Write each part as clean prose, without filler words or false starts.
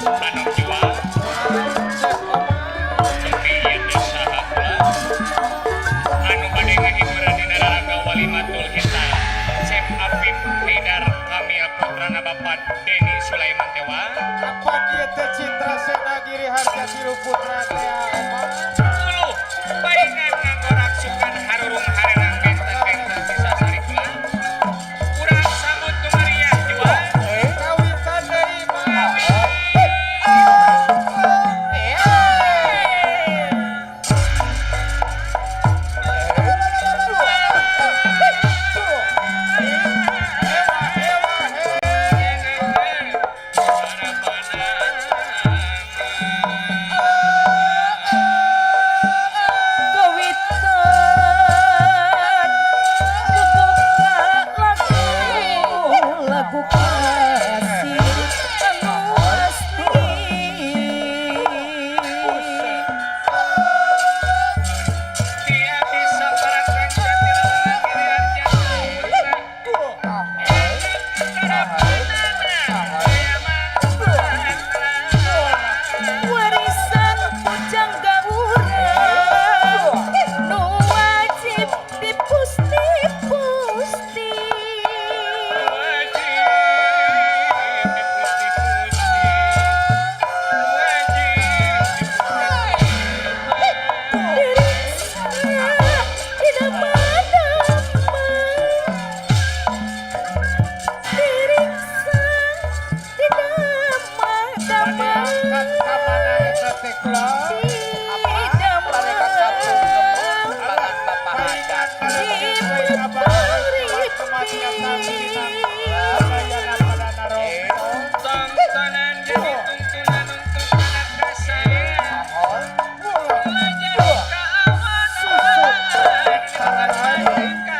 Anom jua. Tapi ieu teh saha pula anu bade ngahiburan dina raraga Walimatul Khitan? Cep Apip Haidar Kamil, putrana Bapak Denny Sulaiman Tewa. Apa ieu teh Citra Sena Giri Harja Tilu Putra teh, Oma? Uluh baingan nganggorak sukan harurung harenang benten-benten sisa sari kula. Urang sambut nu mariah jua. Kawitan deui mah. Hewa hewa he. Kawitan kebuka lagu lagu kasih anu asli. Dia bisa parakan jati Giri Harja Putra. Karapanana aya mantra. Warisan pujangga urang nu wajib dipusti-pusti. Wajib dipusti-pusti. Wajib dipusti-pusti. Diriksa dina madama, diriksa dina Bade madama. angkat ka mana eta teh kula? Dina Palingan maleungit deui abah kemaksiatan dina sadayana pada narongkong. Tontonan jadi tuntunan untuk anak kasaean. Ulah jadi kaawanan majikan.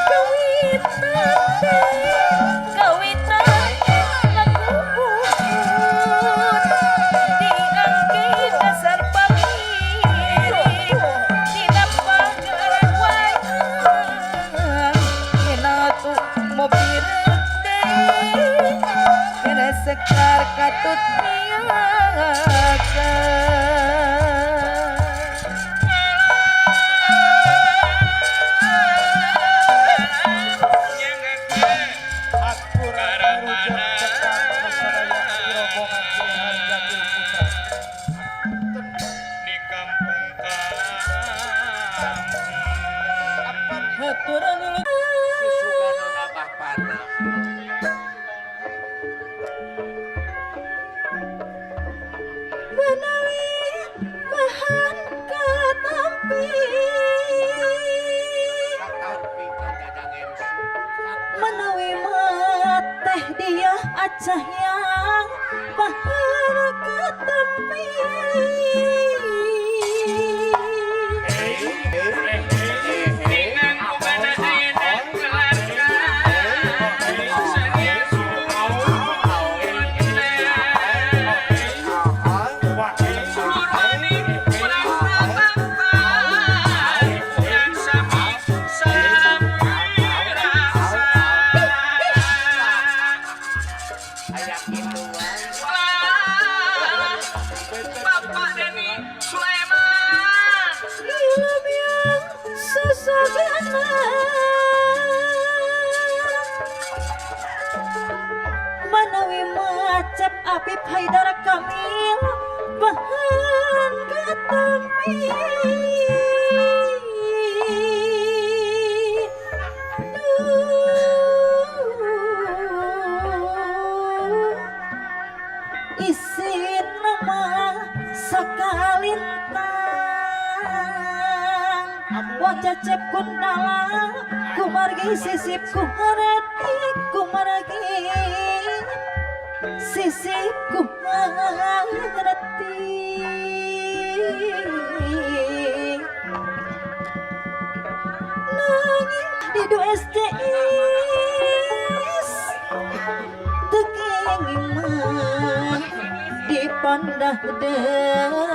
Kawitan teh, kawitan lagu uhun diangge dasar pamiring dina pagelaran wayang dina tu mobil deui kena sekar katut niaga. Akurat wilujeng tepang kasadaya di rombongan Giri Harja Tilu Putra. Di kampung kampung. Haturan. Sisugan Abah Pana. Menawi bahan katampi. Katampi ka Dadang MC. Menawi mateh dia acah yang bahan katampi. Inang kubana ayeuna gelarkan Sania. Surwani urang tatangkan urang sami sami rasa. Aya kitu wae. Wah, Bapak Denny Sulaiman. Ilmu yang sesagana manawi macep Apip Haidar Kamil bahan katampi. Duh, isin nama sakalintang wah cecep kundala kumargi sisip ku harati kumargi sisip ku harati nanging di du STIs teu kenging mah dipandah deui.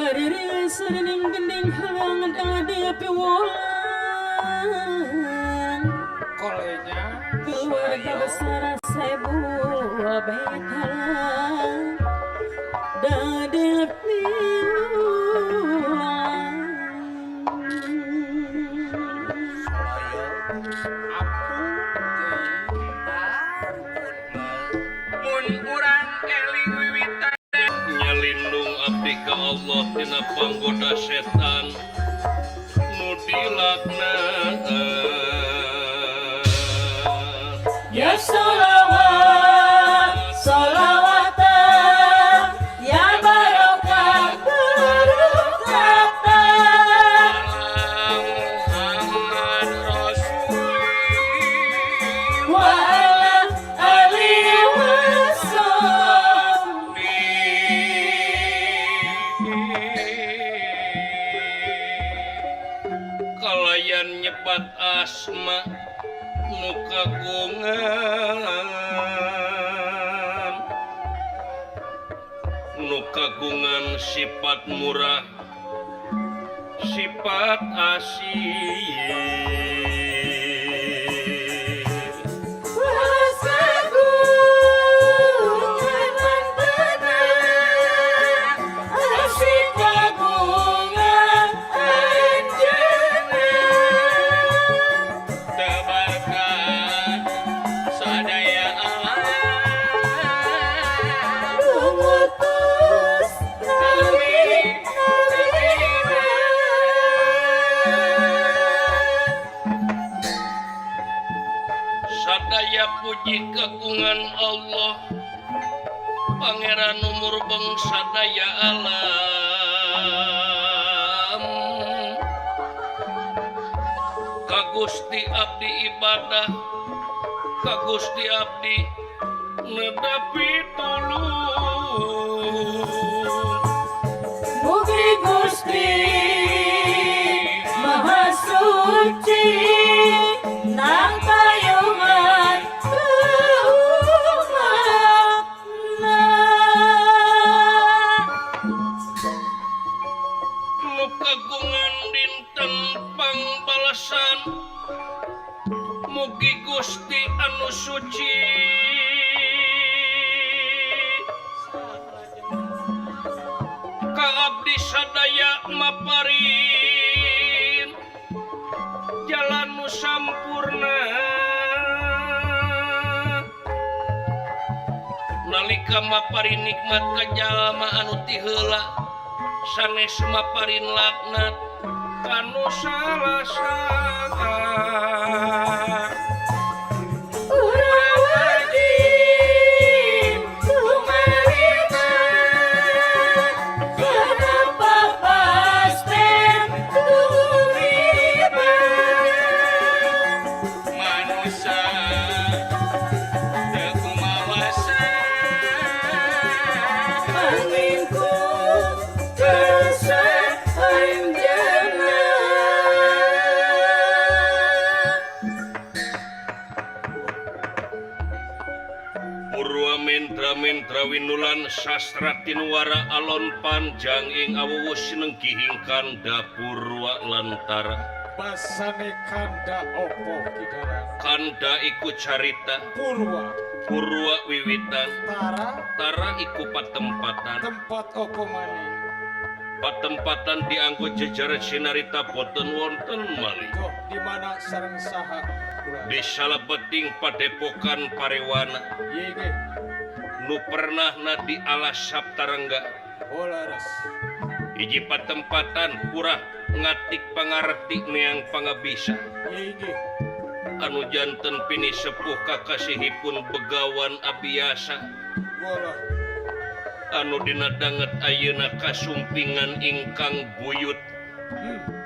Bariri sarining gending halangan ade piwulang. Kolenya Keluarga besar sebu betalang dade piwulang. Mun urang eling wiwitan Nyalindung abdi ka Allah tina panggoda setan nu dilaknat. Ya sholawat, sholawatan, ya barokah barokatan. Muhammad Rasul Wa ala alihi wasahbihi. Kalayan nyebat asma nu kagungan, nu kagungan sifat murah, sifat asih. Kagungan mantana, asih kagungan anjeunna. Tebarkan sadaya alam Ngutus nabi nabina. Sadaya puji kagungan Allah Pangeran umur bangsa daya alam. Ka Gusti abdi ibadah, ka Gusti abdi nedapi tulung. Mugi Gusti Maha Suci nang payungan umatna. Nu kagungan dinten pangbalasan, mugi Gusti anu suci ka abdi sadaya maparin jalan nu sampurna. Nalika maparin nikmat ka jalma anu ti heula sanes maparin laknat kanu salah-salah. Urang wajib tumarima, kenapa pasten tumiba. Manusia teu kumawasa Anginku kersa anjeunna. Purwa mentra mentra winulan sastra tinuara alon panjang ing awuwu sinenggihing kanda purwa lantara. Basane kanda opo kidarang? Kanda iku carita, Purwa purwa wiwitan, tara tara iku patempatan, tempat opo maning? Patempatan dianggo jejer sinarita boten wonten malih. Doh di mana sareng saha kula? Di salebeting padepokan Parewana Yege nu pernah di alas Saptarengga. Oh leres. Hiji patempatan purah ngatik pangarti neang pangabisa Yege anu janten pini sepuh kakasihipun Begawan Abiyasa Bola anu dina danget ayeuna kasumpingan ingkang buyut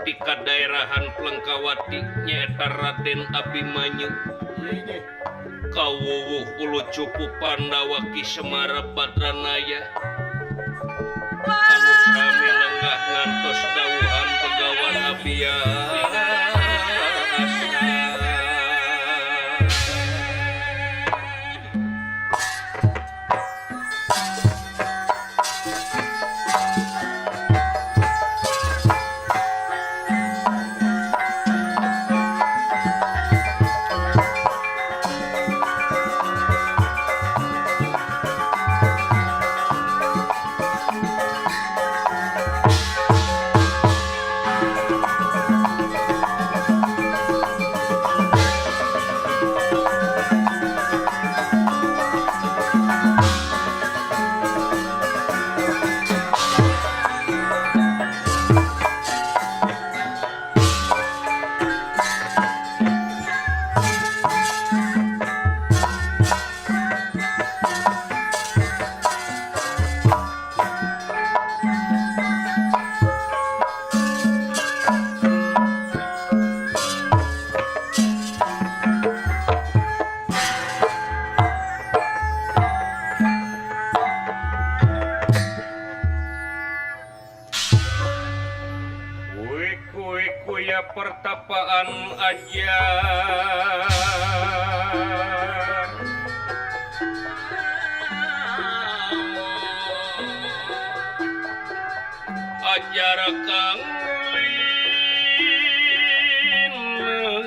di kadaerahan Plengkawati nyaeta Raden Abimanyu Yege kawuwuh ulu cupu Pandawa Ki Semara Badranaya anu sami lenggah ngantos dawuhan Begawan Abiyasa. Kuya pertapaan ajar ajar kang linawi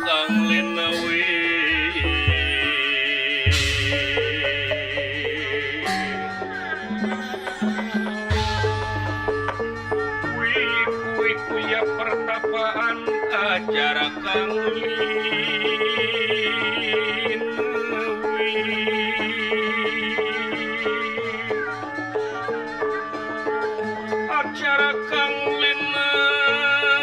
kang linawi kuya pertapaan acara kang linawi acara kang linawi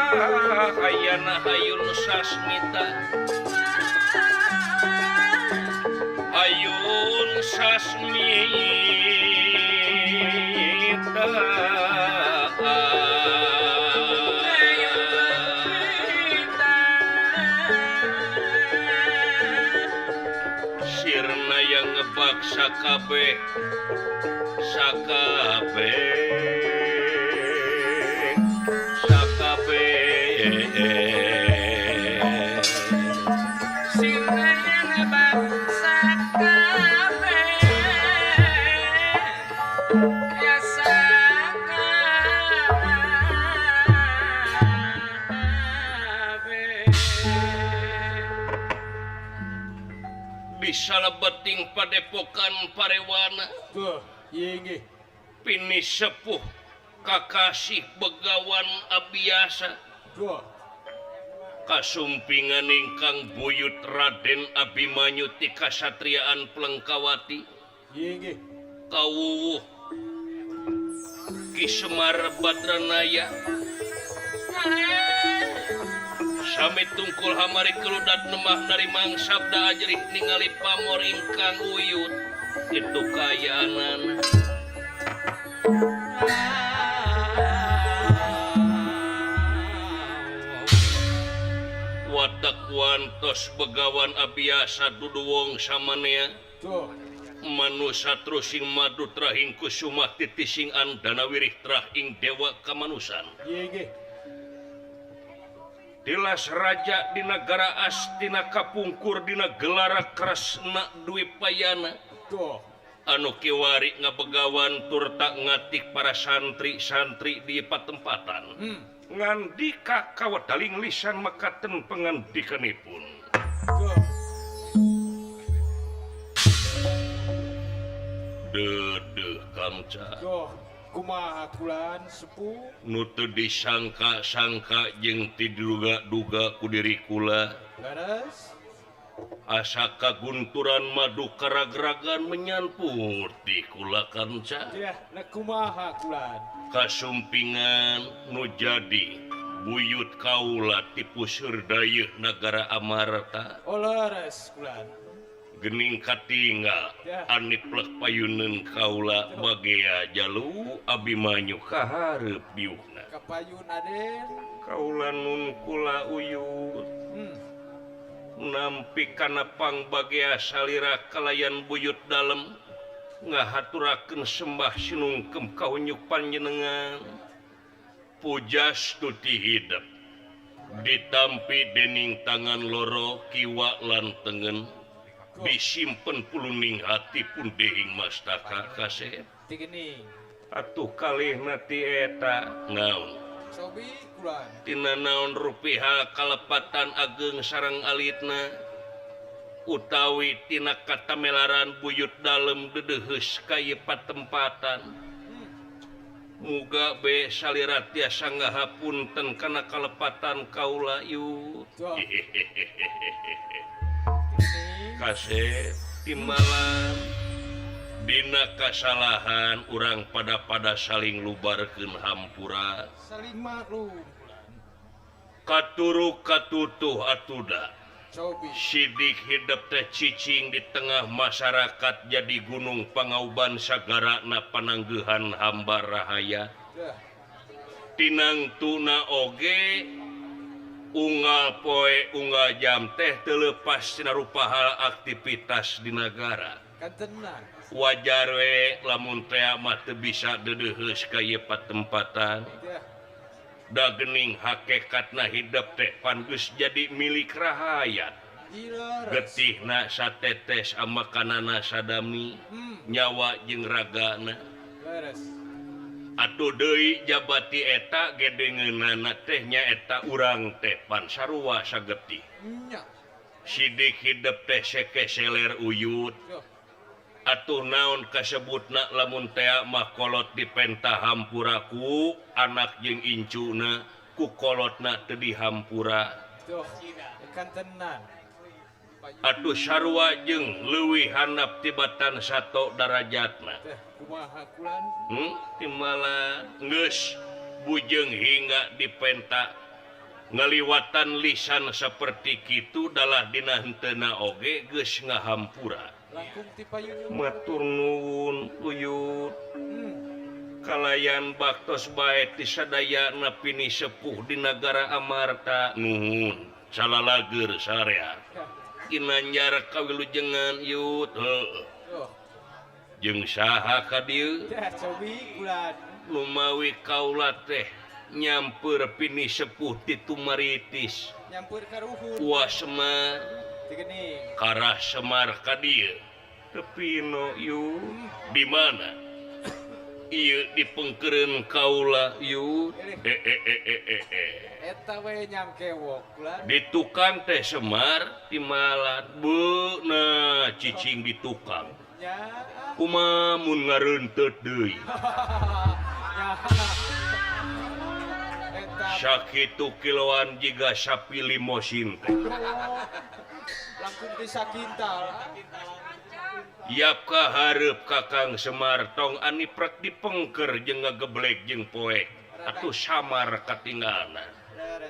cahayana hayun sasmita ayun sasmita sirna yang ngebak sakabeh sakabeh sakabeh sirna yang ngebak sakabeh ya sakabeh disalebeting padepokan parewana tuh ieu nggih pini sepuh kakasih begawan abiasa tuh kasumpingan ingkang buyut Raden Abimanyu ti kasatriaan Plengkawati ieu nggih kawuwuh Ki Semar Badranaya sami tungkul hamari keludat nemah narimang sabda ajrih ningali pamor ingkang uyut itu kayanan watak wantos begawan abiasa duduwong samanea tuh manusa trusing madu trahing kusuma titising andana wirih trah ing dewa kamanusan ieu nggih tilas raja di nagara Astina kapungkur dina gelara Kresna Dwipayana tuh anu kiwari ngabegawan turta ngatik para santri-santri di patempatan ngandika kawedaling lisan mekaten pangandikanipun tuh dedeh kamca tuh kumaha kulan sepuh nu teu disangka-sangka jeung teu diduga-duga ku diri kula leres asa kagunturan madu karagragan menyan putih kula kanca ya na kumaha kulan kasumpingan nu jadi buyut kaula ti puseur dayeuh nagara Amarta oh leres kulan gening katinggal Ya. aniplek payuneun kaula bagea jalu Abimanyu kahareup diukna kapayun aden kaula nun kula uyut nampi kana pangbagea salira kalayan buyut dalem ngahaturakeun sembah sinungkem kahunyuk panjenengan pujastuti hidep ditampi dening tangan loro kiwa lan tengen disimpen puluning hati pun dehing mastaka kasep tigening atuh kalihna ti eta naon sobi kulan tina naon rupiha kalepatan ageng sareng alitna utawi tina katamelaran buyut dalem dedeheus ka ieu patempatan muga be salira tiasa ngahapunten kana kalepatan kaula yuk tuh kasep timbalan dina kasalahan urang pada-pada saling lubarkeun hampura saling maklum kulan katuru katutuh atuda cobi sidik hidup teh cicing di tengah masyarakat jadi gunung pangauban sagarana pananggehan hamba rahaya dah tinang tuna oge Unggal poe unggal jam teh teu leupas tina rupa hal aktivitas di nagara. Wajar we lamun teh mah teu bisa deudeuheus ka ieu patempatan. Da geuning hakekatna hidep teh pan geus jadi milik rahayat. Getihna satetes amakanana sadami nyawa jeung ragana. Atuh deui jabati eta gedengeunana teh nyaeta urang teh pan sarua sagetih. Sidik hidep teh sekeseler uyut. Atuh naon kasebutna lamun tea mah kolot dipenta hampura ku anak jeung incuna ku kolotna teu dihampura. Atuh sarua jeung leuwih handap tibatan sato darajatna. Timala geus bujeng hingga dipenta ngaliwatan lisan seperti kitu dalah dina henteuna oge geus ngahampura. Matur nuwun uyut. Kalayan baktos bae ti sadayana pini sepuh di nagara Amarta. Nuhun salalageur sarea. Kinanjar kawilujengan yut. Heuh. Jeung saha ka dieu? Lumawi kaula teh nyampeur pini sepuh ti Tumaritis. Nyampeur ka ruhun. Uah Semar. Karah Semar ka dieu. Tepino yut. Di mana? Ieu dipengkeureun kaula yut. Eta we nyangkewok kulan. Di tukang teh Semar timalat beuna cicing di tukang. Kumaha mun ngareunteut deui. Sakitu kiloan jiga sapi limosin teh. Langkung ti sakintal. Yap ka hareup Kakang Semar tong aniprek dipengker jeung ngageblek jeung poek. Atuh samar katinggalna.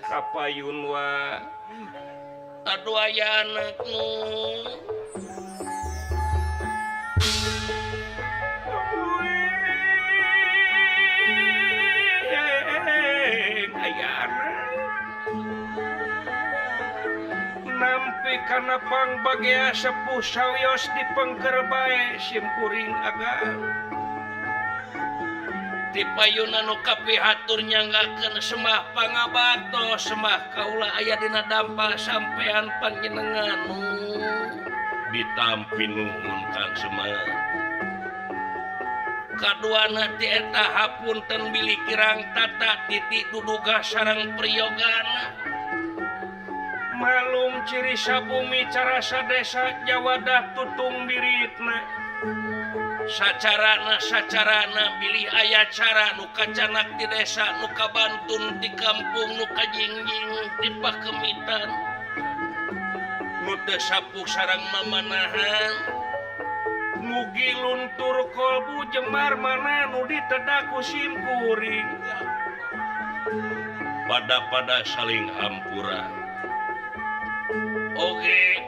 Kapayun wa. Aduh aya anak nu. Nampi kana pangbagea sepuh sawios dipengker bae simkuring agan. Tipayun anu kapihatur nyanggakeun semah pangabaktos semah kaula aya dina dampa sampean panjenengan. Ditampi nuhun Kang Semar. Kaduana ti eta hapunten bilih kirang tata titik duduga sareng priyogana. Malum ciri sabumi carasa desa jawadah tutung biritna. Sacarana bilih aya cara nu kacanak di desa nu kabantun di kampung nu kajingjing di pakemitan. Nu teu sapuh sareng mamanahan. Mugi luntur kolbu jembar mana nu ditedak ku simkuring. Pada-pada saling hampura. Oge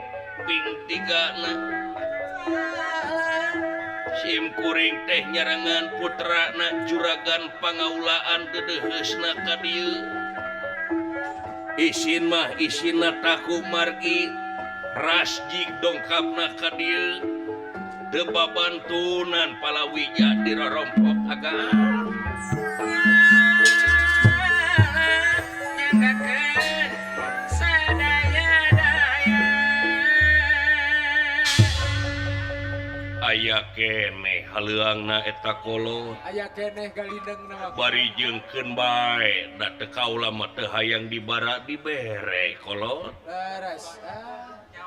ping tigana. Simkuring teh nyarangan putrana juragan pangaulaan deudeuheusna ka dieu. Isin mah isinna taku margi rasjig dongkapna ka dieu. Teu babantunan palawija dirorompok agan. Nyanggakeun sadaya-daya. Aya keneh haleuangna eta kolot. Aya keneh galindengna mah. Bari jeung keun bae da teu kaula mah teu hayang dibara dibere kolot. Leres.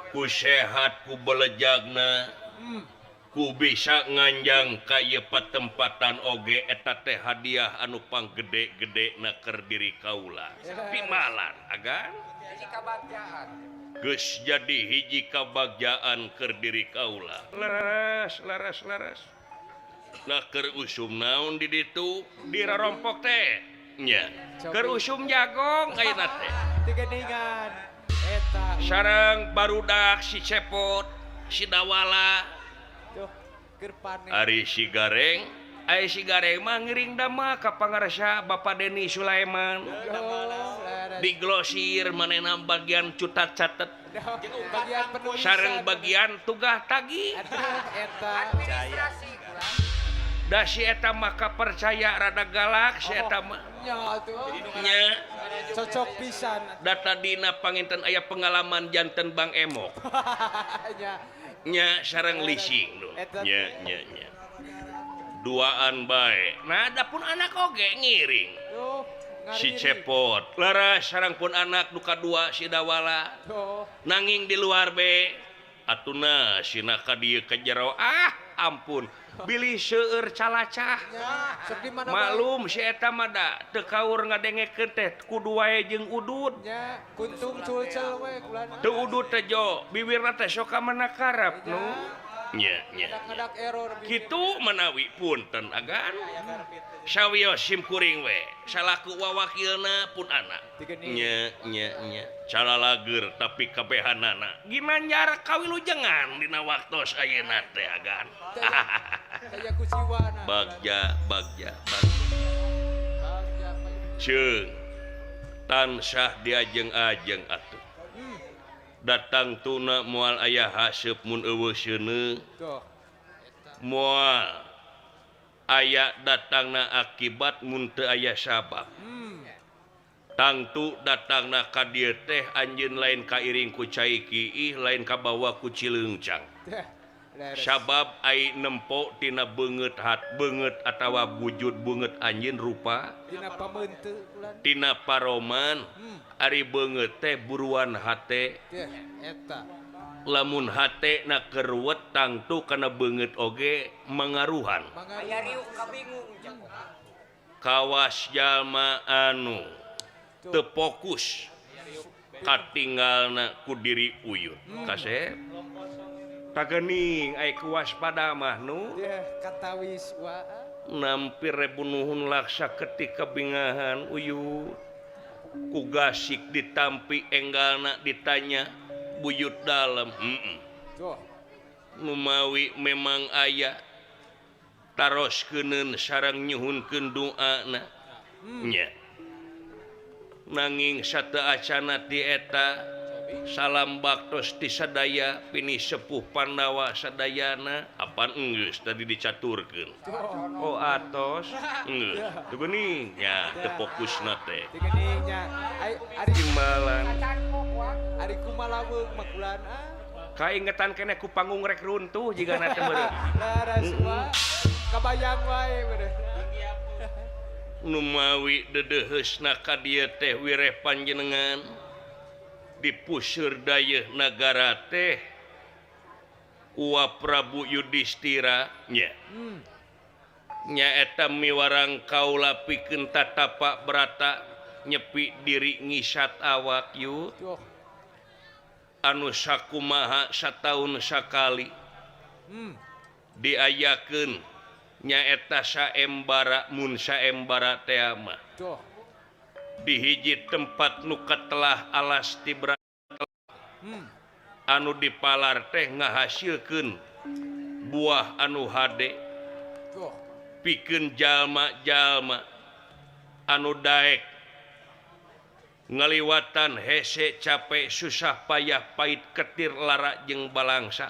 Ku sehat ku belejagna. Ku bisa nganjang ka ieu patempatan oge eta teh hadiah anu panggede-gede na keur diri kaula. Pimalan agan. Hiji kabagjaan. Geus jadi hiji kabagjaan keur diri kaula. Leres, leres, leres. Lah keur usum naon di ditu? Dirarompok teh. Nya. Keur usum jagong ayeuna teh. Tigeningan. Eta. Sareng barudak si Cepot, si Dawala. Ari si Gareng, ari si Gareng mah ngiring dama ka pangarsa Bapak Deni Sulaiman. Diglosir manehna bagian cutat catet. Sareng bagian tugah tagih. Da si eta maka percaya rada galak si eta mah. Nya cocok pisan. Da tadina panginten aya pengalaman janten Bang Emok. Nya sareng leasing nu. Nya nya nya. Duaan bae. Nah adapun anak oge ngiring. Si Cepot laras sareng pun anak nu kadua si Dawala. Nanging di luar be atuna sina ka dieu ka jero ah ampun. Bilih seueur calacah. Maklum si eta mah da teu kaur ngadengekeun teh kudu wae jeung udud. Nya kuntung culcel we kulana. Teu udud teh jo, bibirna teh sok ka mana karep nu. Nya nya. Kitu manawi punten agan. Sawios sim kuring we, salaku wawakilna pun anak. Nya nya nya. Calalager tapi kabehanana. Ginanjar kawilujengan dina waktos ayeuna teh agan. Bagja bagja bagja. Ceung tansah diajeng-ajeng atuh. Datang tuna moal aya haseup mun eueuh seuneu. Moal aya datangna akibat mun teu aya sabab. Tangtu datangna ka dieu teh anjeun lain kairing ku cai kiih lain kabawa ku cileungcang. Sabab ai nempo tina beungeut hat beungeut atawa wujud beungeut anjeun rupa tina pameunte kulan tina paroman ari beungeut teh buruan hate eta lamun hate na keruwet tangtu kana beungeut oge mangaruhan aya riuk kabingung kawas jalma anu teu fokus katinggalna ku diri uyut kasep tagening ai kuwaspada mah nu katawis wa nampir rebunuhun laksa ketika bingahan uyut ku gasik ditampi enggalna ditanya buyut dalem numawi memang aya taroskeunun sareng nyuhunkeun doana nya nanging sateuacana ti eta salam baktos ti sadaya pini sepuh Pandawa sadayana apan enggeus tadi dicaturkeun oh atos enggeus teu geuning nya teu fokusna teh teu geuning nya ari timbalan ari kumalaweung mah kulan ah kaingetan keneh ku panggung rek runtuh jigana teh meureun laras wa kabayang wae meureun numawi dedeheusna ka dieu teh wireh panjenengan dipuseur dayeuh nagara teh Uwa Prabu Yudhistira nya nyaeta miwarang kaula pikeun tatapa brata nyepi diri ngisat awak yuk anu sakumaha sataun sakali diayakeun nyaeta saembara mun saembara teh mah di hiji tempat nu katelah alas tibra anu dipalar teh ngahasilkeun buah anu hade pikeun jalma-jalma anu daek ngaliwatan hese capek susah payah pahit ketir lara jeung balangsa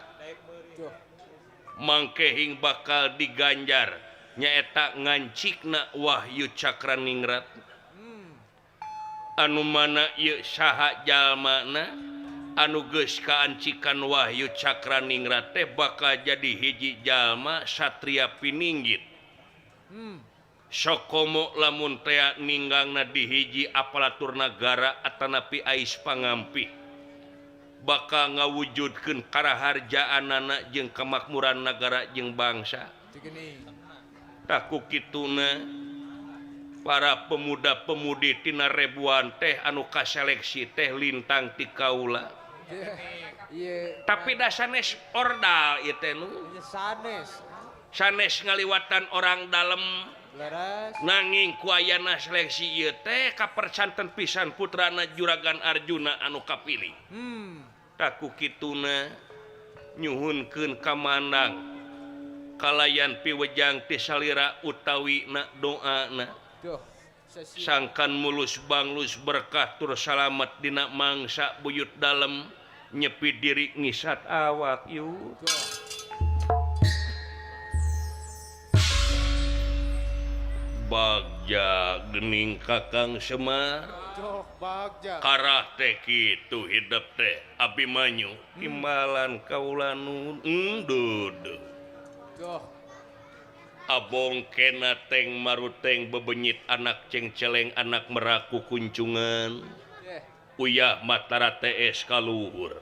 mangkehing bakal diganjar nyaeta ngancikna Wahyu Cakraningrat anu mana ieu saha jalmana anu geus kaancikan Wahyu Cakraningrat teh bakal jadi hiji jalma satria pininggit sokomo lamun tea ninggangna di hiji aparatur nagara atanapi ais pangampih bakal ngawujudkeun karaharjaanana jeung kemakmuran nagara jeung bangsa tah ku kituna para pemuda-pemudi tina ribuan teh anu kaseleksi teh lintang ti kaula. Tapi da sanes ordal ieu teh nu sanes ngaliwatan orang dalem nanging ku ayana seleksi ieu teh kapercanten pisan putrana Juragan Arjuna anu kapilih. Tah ku kituna nyuhunkeun kamandang kalayan piwejang ti salira utawi na doana. Sangkan mulus banglus berkah tur salamet dina mangsa buyut dalem nyepi diri ngisat awak yuk. Bagja gening Kakang Semar. Karah teh kitu hidup teh Abimanyu timbalan kaula nun endud. Abong kena teng maruteng bebenyit anak cengceleng anak meraku kuncungan. Uyah matara TS kaluhur.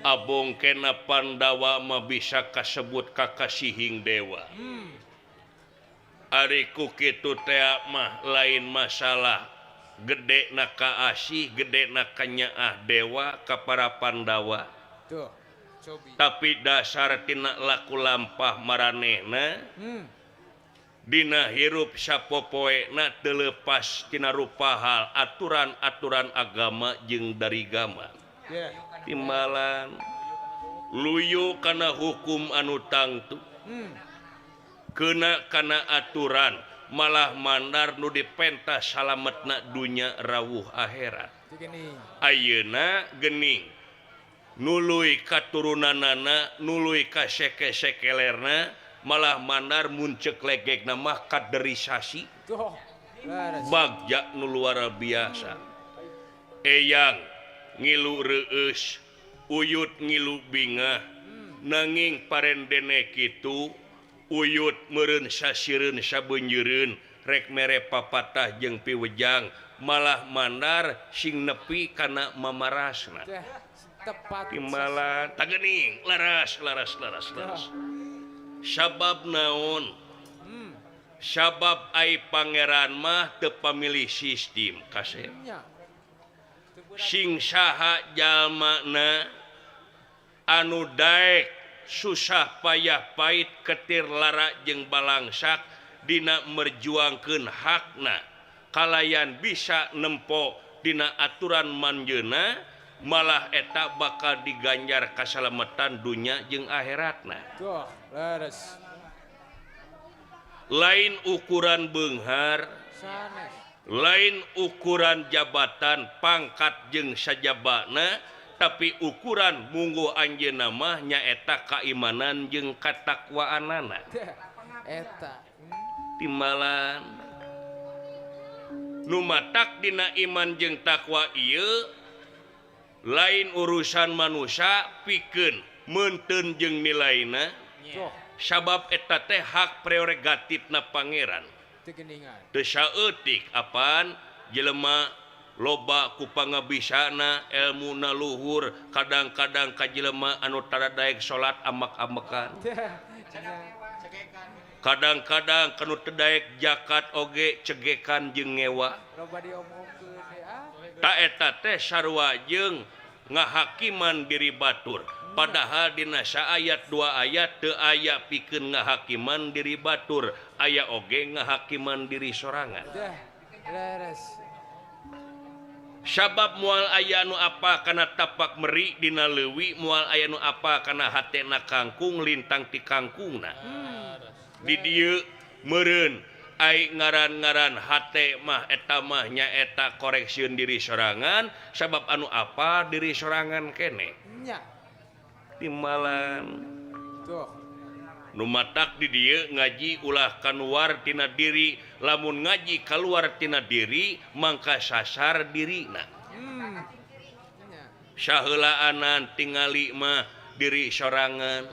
Abong kena Pandawa mah bisa kasebut kakasihing dewa. Ari ku kitu teh mah lain masalah gede na kaasih gede na kanyaah dewa ka para Pandawa. Tapi dasar tina laku lampah maranehna dina hirup sapopoena teu leupas tina rupa hal aturan-aturan agama jeung darigama. Timbalan luyu kana hukum anu tangtu. Kena kana aturan malah mandar nu dipentas salametna dunya rawuh akhirat. Ayeuna gening nuluy katurunanana nuluy ka seke-sekelerna malah mandar muncek legegna mah kaderisasi. Bagja nu luar biasa. Eyang ngilu reueus, uyut ngilu bingah, nanging parendene kitu uyut meureun sasireun sabeunjeureun rek mere papatah jeung piwejang malah mandar sing nepi kana mamarasna. Timbalan tagening laras laras laras laras. Sabab naon? Sabab ai pangeran mah teu pamilih sistem kasep. Sing saha jalmana anu daek susah payah pahit ketir lara jeung balangsak dina merjuangkeun hakna kalayan bisa nempo dina aturan manjeuna malah eta bakal diganjar kasalametan dunya jeung akhiratna. Lain ukuran beunghar, lain ukuran jabatan pangkat jeung sajabana, tapi ukuran mungguh anjeunna mah nyaeta kaimanan jeung katakwaanana. Eta timbalan nu matak dina iman jeung takwa ieu lain urusan manusia pikeun meunteun jeung nilaina, sabab eta teh hak prerogatifna pangeran. Teu saeutik apan jelema loba ku pangabisana elmuna luhur kadang-kadang ka jelema anu tara daek salat amak-amakan, kadang-kadang kanu teu daek zakat oge cegekan jeung ngewa. Ta eta teh sarua jeung ngahakiman diri batur, padahal dina saayat dua ayat teu aya pikeun ngahakiman diri batur, aya oge ngahakiman diri sorangan. Sabab moal aya nu apa kana tapak meri dina leuwi, moal aya nu apa kana hatena kangkung lintang ti kangkungna. Di dieu meureun ai ngaran-ngaran hate mah eta mah nyaeta koreksieun diri sorangan, sabab anu apa diri sorangan kene. Timbalan nu matak di dieu ngaji ulah kaluar tina diri, lamun ngaji kaluar tina diri mangka sasar dirina. Saheulaanan tingali mah diri sorangan.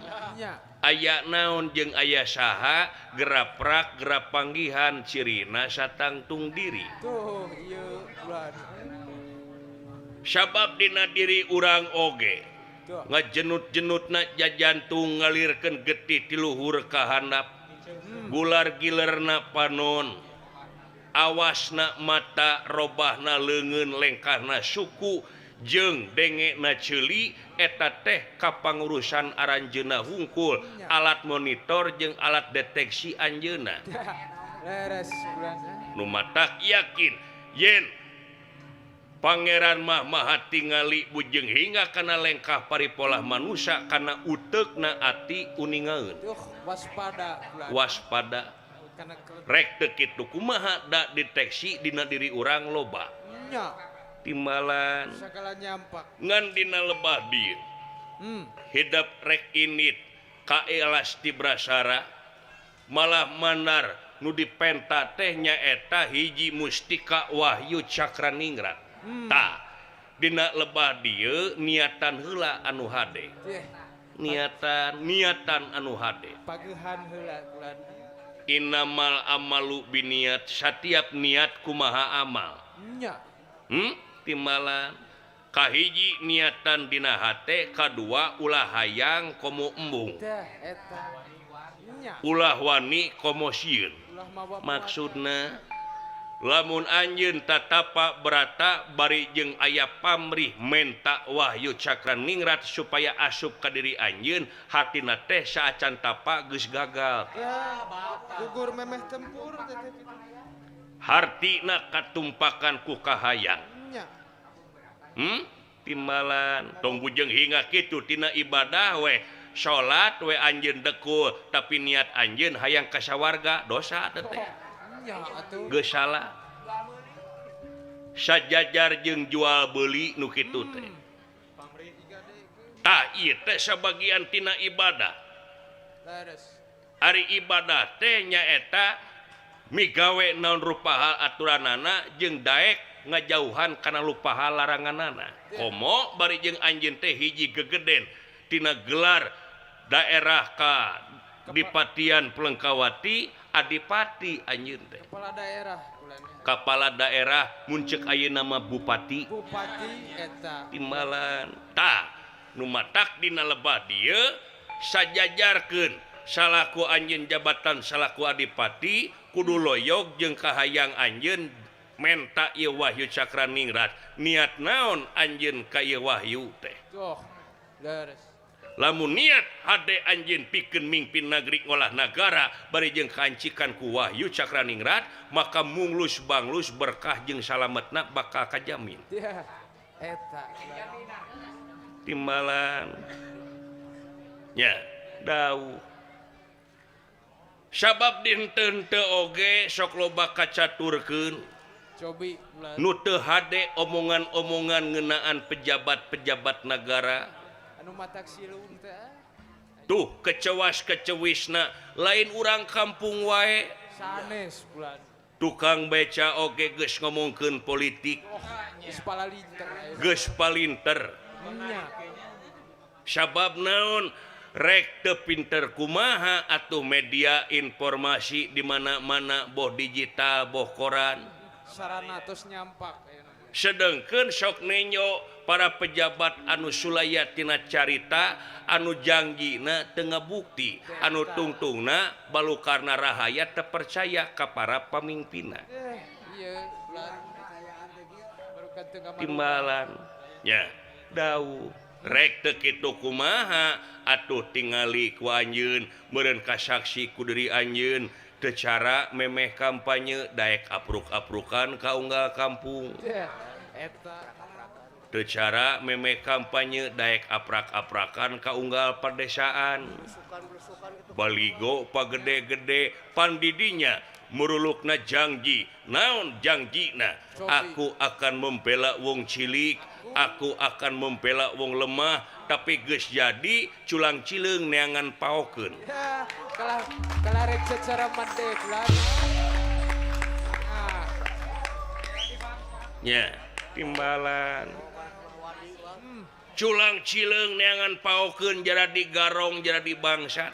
Aya naon jeung aya saha geraprak gerap panggihan cirina satangtung diri. Sabab dina diri urang oge ngajenut-jenutna jajantung ngalirkeun getih ti luhur ka handap, gular gilerna panon, awasna mata, robahna leungeun, lengkahna suku jeung dengekna ceuli eta teh kapangurusan aranjeunna hungkul, alat monitor jeung alat deteksi anjeunna. Nu matak yakin yen Pangeran mah maha tingali bujeng hingga kana lengkah paripolah manusia kana uteukna ati uningaeun. Waspada. Waspada. Rek teu kitu kumaha da deteksi dina diri urang loba. Nya. Timbalan sagala nyampak. Ngan dina lebah dieu. Hidep rek init ka elas Tibrasara malah mandar nu dipenta teh nyaeta hiji mustika Wahyu Cakraningrat. Tah dina lebah dieu niatan heula anu hade. Niatan niatan anu hade. Pagehan heula bulan. Innamal amalu biniat, setiap niat kumaha amal. Nya. Timbalan kahiji niatan dina hate, kadua ulah hayang komo embung. Teh eta. Nya. Ulah wani komo sieun. Ulah mawa Maksudna lamun anjeun tatapa berata bari jeung aya pamrih menta Wahyu Cakraningrat supaya asup ka diri anjeun, hatina teh saacan tapa geus gagal. Ya, gugur memeh tempur teh teh kitu. Hartina katumpakan ku kahayang. Nya. Timbalan tong bujeng hingga kitu tina ibadah we salat we anjeun dekul tapi niat anjeun hayang ka sawarga dosa teh teh. Nya atuh. Geus salah. Sajajar jeung jual beuli nu kitu teh. Tah ieu teh sabagian tina ibadah. Leres. Ari ibadah teh nyaeta migawe naon rupa hal aturanana jeung daek ngajauhan kana lupa hal laranganana. Komo bari jeung anjeun teh hiji gegeden tina gelar daerah ka Dipatian Plengkawati adipati anjeun teh. Kepala daerah bulan. Kepala daerah mun ceuk ayeuna mah bupati. Bupati eta. Timbalan. Tah nu matak dina lebah dieu sajajarkeun salaku anjeun jabatan salaku adipati kudu loyog jeung kahayang anjeun menta ieu Wahyu Cakraningrat. Niat naon anjeun ka ieu Wahyu teh? Tuh, leres. Lamun niat hade anjeun pikeun mingpin nagri ngolah nagara bari jeung kancikan ku Wahyu Cakraningrat, maka munglus banglus berkah jeung salametna bakal kajamin. Ya, eta. Timbalan. Nya, dawuh. Sabab dinten teu oge sok loba kacaturkeun. Cobi ulah. Nu teu hade omongan-omongan ngeunaan pejabat-pejabat nagara. Anu matak silung teh. Tuh kecewas-kecewisna lain urang kampung wae. Sanes bulan. Tukang beca oge geus ngomongkeun politik. Oh, geus palinter. Geus palinter. Nya. Sabab naon? Rek teu pinter kumaha atuh media informasi di mana-mana boh digital boh koran. Sarana tos nyampak ayeuna. Sedengkeun sok nenyo para pejabat anu sulaya tina carita anu jangjina teu ngabukti anu tungtungna balukarna rahayat teu percaya ka para pamimpinna. Ieu bulan. Baru kan teu ngamalu. Timbalan nya dawuh. Rek teu kitu kumaha atuh tingali ku anjeun meureun kasaksi ku diri anjeun teu cara memeh kampanye daek apruk-aprukan ka unggal kampung. Eta. Teu cara memeh kampanye daek aprak-aprakan ka unggal padesaan. Baligo pagede-gede pandidinya murulukna jangji. Naon jangjina? Aku akan membela wong cilik, aku akan membela wong lemah, tapi geus jadi culang cileung neangan paokeun. Ya, kalah kalah rek secara mandek lah. Ah. Nya, timbalan. Culang cileung neangan paokeun jadi garong jadi bangsat.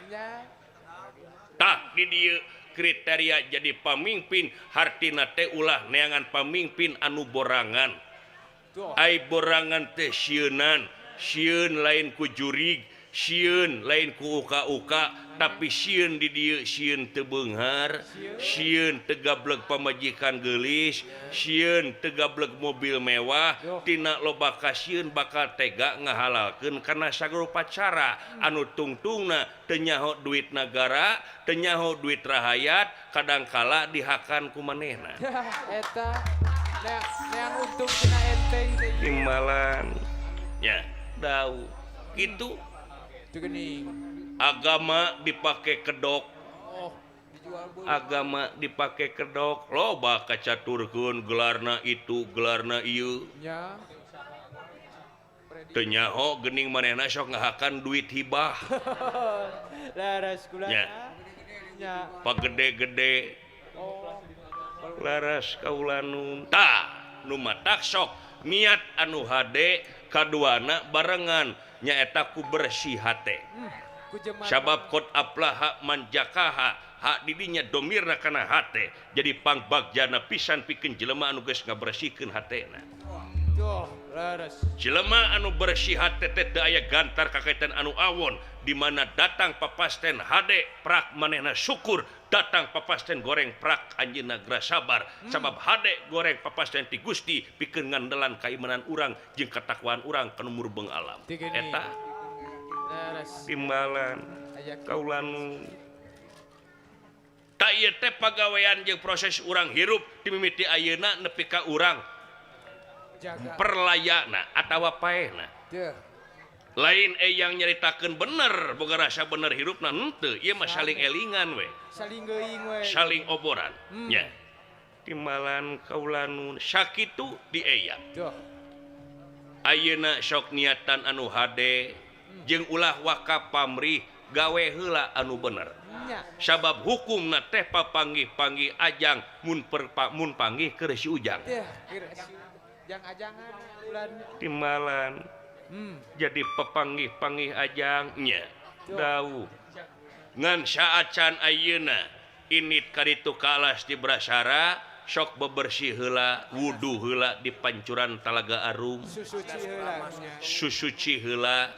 Tah di dieu kriteria jadi pamimpin hartina teh ulah neangan pamimpin anu borangan. Ai borangan teh sieunan, sieun lain ku jurig, sieun lain ku uka-uka, tapi sieun di dieu sieun teu beunghar, sieun teu gableg pamajikan geulis, sieun teu gableg mobil mewah, tina loba kasieun bakal tega ngahalalkeun kana sagala cara anu tungtungna teu nyaho duit nagara, teu nyaho duit rahayat, kadangkala dihakan ku manehna. Eta neang untung tina enteng teh. Timbalan nya dau kitu. Agama dipakai kedok. Oh, Agama dipake kedok loba kacaturkeun gelarna itu gelarna ieu. Teu nyaho geuning manehna sok ngahakan duit hibah. Laras kula. Nya. Pagede-gede. Laras kaulanun. Tah, nu matak sok niat anu hade kaduana barengan nyaeta ku bersih hate. Sabab qad aflaha man jakaha hak didinya domirna kana hate jadi pangbagjana pisan pikeun jelema anu geus ngabersihkeun hatena. Jelema anu bersih hate teh teu aya gantar kakaitan anu awon di mana datang papasten hade prak manehna syukur datang papasten goreng prak anjeunna geura sabar sabab hade goreng papasten ti Gusti pikeun ngandelan kaimanan urang jeung katakwaan urang kana murbeng alam. Eta timbalan kaulanu tak ieu teh pagawean jeung proses urang hirup dimimiti ayeuna nepi ka urang perlayana atawa paehna. Lain eyang nyaritakeun bener boga rasa bener hirupna henteu ieu mah saling elingan we saling geuing we saling oboran nya timbalan kaulanun sakitu di eyang. Ayeuna sok niatan anu hade jeung ulah waka pamrih gawe heula anu bener. Sabab hukumna teh papanggih-panggih ajang mun mun panggih keur si ujang. Timbalan jadi pepanggih-panggih ajang nya dawuh ngan saacan ayeuna init kaditu kalas di Brasara sok bebersih heula wudu heula di pancuran Talaga Arum susuci heula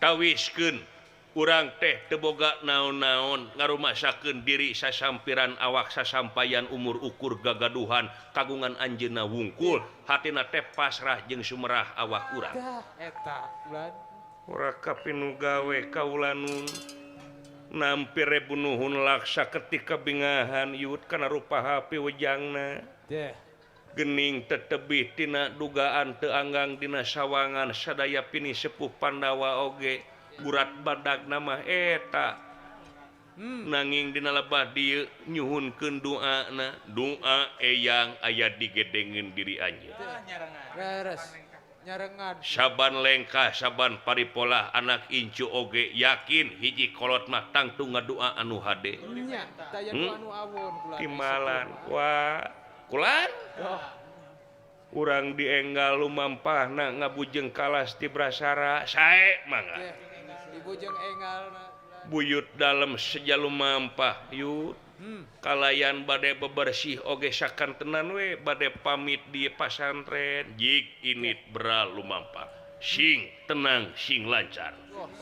tawiskeun urang teh teu boga naon-naon ngarumasakeun diri sasampiran awak sasampayan umur ukur gagaduhan kagungan anjeunna wungkul hatina teh pasrah jeung sumerah awak urang eta ulan ora kapinu gawe kaulanun nampi rebu nuhun laksa ketika bingahan yut kana rupa hapi wejangna gening tetebih tina dugaan teu anggang dina sawangan sadaya pini sepuh Pandawa oge gurat badag nama eta nanging dina lebah dieu nyuhunkeun doana doa eyang aya digedengeun diri anjeun saban lengkah saban paripolah anak incu oge yakin hiji kolot mah tangtu ngadoa anu hade timbalan wah kulan urang dienggal lumampahna ngabujeng kalas di Brasara sae mangga buyut dalem seja lumampah yut kalayan bade bebersih oge sakantenan we bade pamit di pasantren jik init bra lumampah sing tenang sing lancar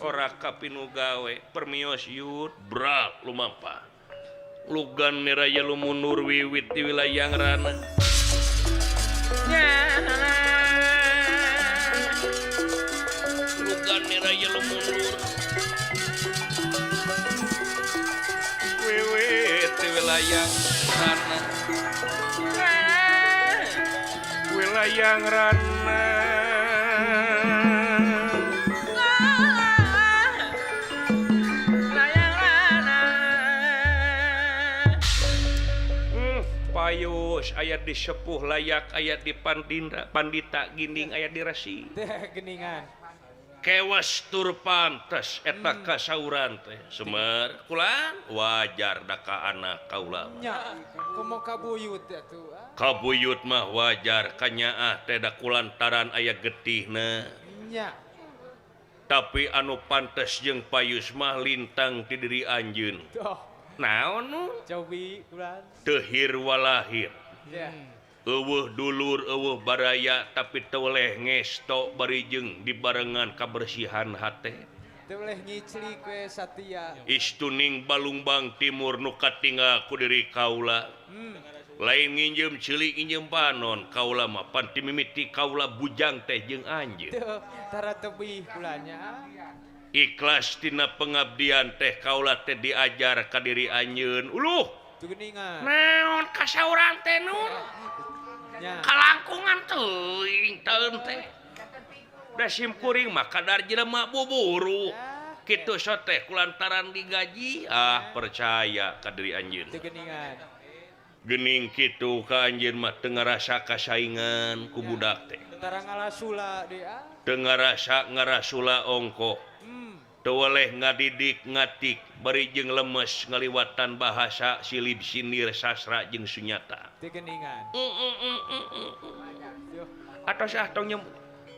ora kapinu gawe permios yut bra lumampah lugan niraya lumunur wiwit di wilayah rana lugan niraya lumunur wiwit di wilayah rana wilayah rana payus ayat di sepuh layak ayat di pandita pandita ginding ayat di resi geningan kewas tur pantes eta kasauran teh semer kulan wajar da ka anak kaula nya komo kabuyut atuh kabuyut mah wajar kanyaah teh da kulantaran aya getihna nya tapi anu pantes jeung payus mah lintang ti diri anjeun naon nu cobi kulan teu hir walahir eueuh dulur eueuh baraya tapi teu weleh ngesto bari jeung dibarengan kabersihan hate teu weleh ngiclik we satia istuning Balungbang Timur nu katinggal ku diri kaula lain nginjem ceuli nginjem panon kaula mah pan ti mimiti kaula bujang teh jeung anjeun tara tebih kulanya ikhlas tina pengabdian teh kaula teh diajar ka diri anjeun uluh naon kasauran teh nun kalangkungan teuing taeun teh da sim kuring mah kadar jelema buburu Kitu soteh kulantaran digaji ah percaya ka diri anjeun. Gening kitu ka anjeun mah teu ngarasa kasaingan ku budak teh. Teu ngarasa ngarasula ongkoh. Teu weleh ngadidik ngatik bari jeung lemes ngaliwatan bahasa silib sindir sastra jeung sunyata. Atos ah tong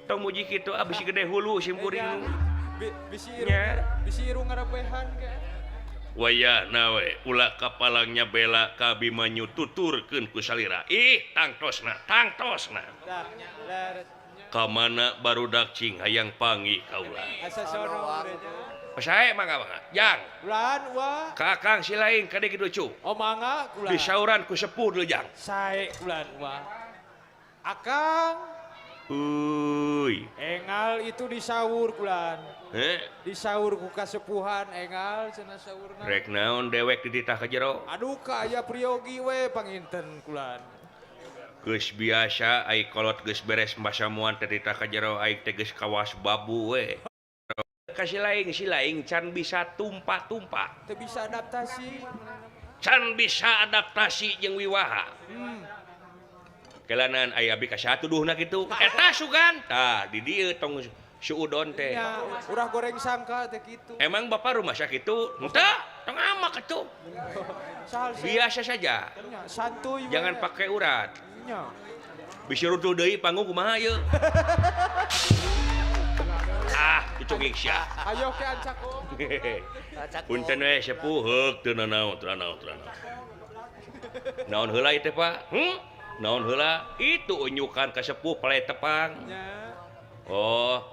tong muji kitu ah bisi gede hulu sim kuring. Bisi irung ngarabehan ke. Wayahna we ulah kapalangnya bela ka Abimanyu tuturkeun ku salira. Ih tangtosna tangtosna. Ka mana barudak cing hayang panggih kaula. Sae mangga mangga. Jang. Ulan wa. Kakang si lain kade kitu cu. Oh mangga kula. Disauran ku sepuh deui jang. Sae ulan wa. Akang. Uy. Engal itu disaur kulan. Heh. Disaur ku kasepuhan engal cenah saurna. Rek naon dewek dititah ka jero? Aduh ka aya priyogi we panginten kulan. Geus biasa ai kolot geus beres masamuan teh dititah ka jero aing teh geus kawas babu we. Ka si laing can bisa tumpa-tumpa. Teu bisa adaptasi. Can bisa adaptasi jeung wiwaha. Kelanan aya abdi ka satuduhna kitu. Eta sugan. Tah di dieu tong suudon teh. Nya, urang goreng sangka teh kitu. Emang bapak rumah sakit itu? Henteu, tong amak atuh. Biasa saja. Santuy. Jangan pakai urat. Bisi runtuh deui panggung kumaha ieu? Ah, dicongik sia. Ayo ke ancakung. Punten we sepuh heuk teu nanaon, teu nanaon, teu nanaon. Naon heula ieu teh, Pak? Naon heula? Itu unyukan ka sepuh pale tepang. Oh.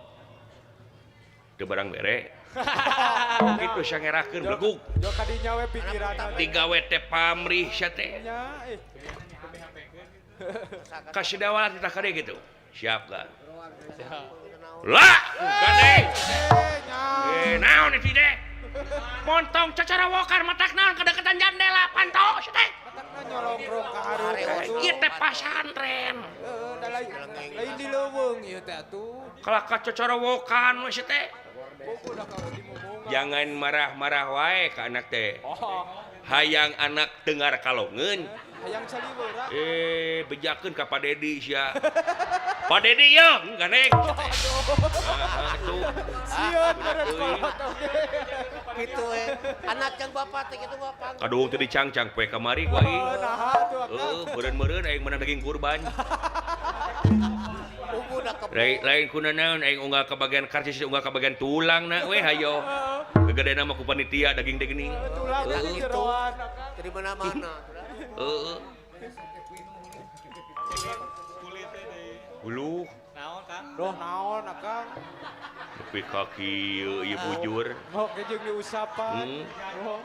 Teu barang bere. Kitu sangerakeun blegug. Jo kadinya we pikiranna. Digawe teh pamrih sia teh. Kasih dawalan kita kade gitu. Siap kan? Lah, gandeng. Naon itu teh? Montong cacarawokan matak naon kedeketan jandela panto sia teh. Matakna nyolongrong ka hareup. Ieu teh pasantren. Heeh, da lain di leuweung ieu teh atuh. Kalaka cacarawokan we sia teh. Jangan marah-marah wae ka anak teh. Hayang anak dengar kalongeun. Hayang saliweura. Bejakeun ka Pak Dedi sia. Pak Dedi yeuh gandeng. Atuh. Sieun meureun kolot oge. Kitu we. Anak jeung bapak teh kitu bapak. Kaduhung teh dicangcang poe kamari ku aing. Naha atuh akang. Heuh, meureun-meureun aing meunang daging kurban. Lain kuna naon aing unggal ka bagian karcis unggal ka bagian tulang na we hayo. Gegedena mah ku panitia daging teh geuning. Tulang daging jeroan akang. Dari mana-mana. Heeh. Uluh. Naon Kang? Doh naon akang? Nepi ka kieu ieu bujur. Oh, jeung diusapan. Oh.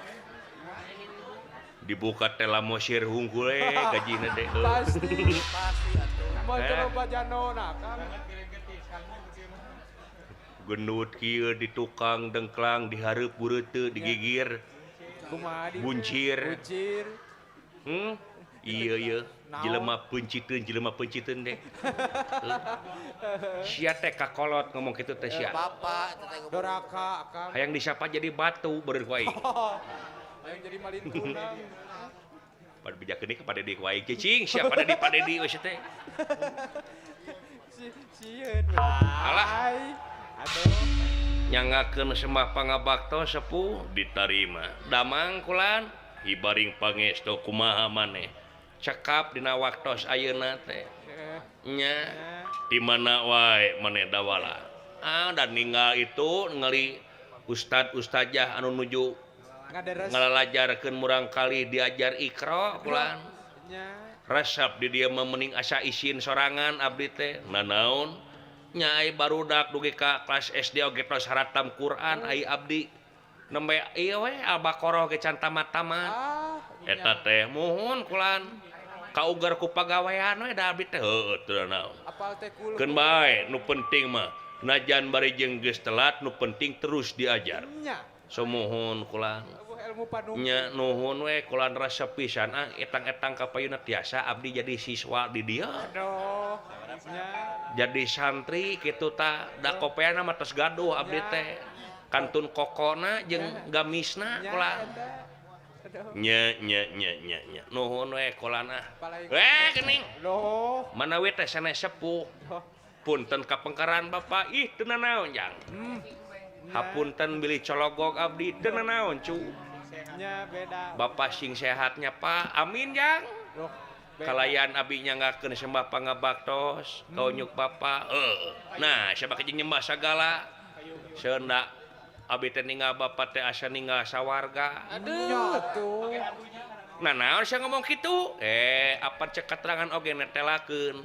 Dibuka teh lamosir hungkul we gajina teh. Pasti. Pasti atuh. Moal teu loba janona akang. Gendut kieu di tukang dengklang dihareup bureuteu digigir. Kumaha di? Buncir. Buncir. Iya iya, jelema penciteun teh. Sia teh kakolot ngomong kitu teh sia. Bapak teh doraka akang. Hayang disapa jadi batu beureun ku aing. Hayang jadi malintuna. Pada bejakeun ka Pak Dedi ku aing cicing sia Pak Dedi Pak Dedi we teh. Sieun. Alah. Aduh. Nyangakeun sembah pangabakto sepuh ditarima. Damang kulan hibaring pangestu kumaha maneh. Cekap dina waktos ayeuna teh. Nya di mana wae maneh dawala. Ah dan ninggal itu ningali ustad ustazah anu nuju ngalalajarkeun murangkali diajar Iqra kulan. Resep di dieu mah mending asa isin sorangan abdi teh. Nanaon? Nya ai barudak dugi ka kelas SD oge tos haratam Quran ai abdi. Nembe ieu we Al-Baqarah ge can tamat-tamat. Eta teh muhun kulan. Kaugar ku pagawean we da abdi teh heueuh teu naon. Apal teh kul. Keun bae nu penting mah najan bari jeung geus telat nu penting terus diajar. Nya. Sumuhun kulan. Nya nuhun we kulan rasa pisan ah etang-etang ka payuna tiasa abdi jadi siswa di dieu. Aduh. Nya. Jadi santri kitu tah da kopeana mah tos gaduh abdi teh. Kantun kokona jeung gamisna kolan. Nya nya nya nya nya. Nuhun we kolan ah. Eh geuning. Manawi teh sanes sepuh. Punten kapengkaran Bapak ih teu nanaon jang. Hapunten bilih cologog abdi teu nanaon cu. Nya beda. Bapak sing sehatnya Pak. Amin jang. Kalayan abi nyanggakeun sembah pangabaktos kaunyuk Bapak. Nah, siapa jeung nyembah sagala. Seunda abi teh ninggal Bapak teh asa ninggal sawarga. Aduh atuh. Nah, naon sia ngomong kitu? Apa cek keterangan oge netelakeun.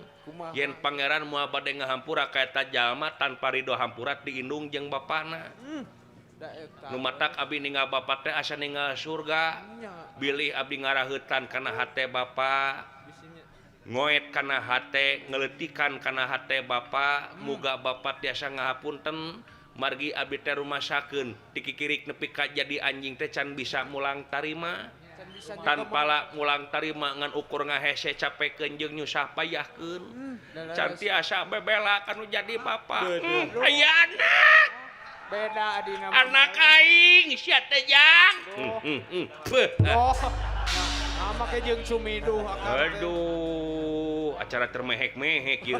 Yen pangeran moal bade ngahampura ka eta jalma tanpa ridho hampura diindung jeung bapana. Nu matak abi ninggal Bapak teh asa ninggal surga. Bilih abdi ngaraheutan kana hate Bapak. Ngoet kana hate, ngeleutikan kana hate Bapak, muga Bapak tiasa ngahapunten margi abdi teh rumasakeun dikikirik nepi ka jadi anjing teh can bisa mulang tarima. Tanpa la mulang tarima ngan ukur ngahese capekeun jeung nyusah payahkeun. Can tiasa bebela kanu jadi bapak. Aya anak. Beda adina. Anak aing sia teh jang. Oh. Nah, make jeung sumiduh akang. Aduh, acara termehek-mehek ieu.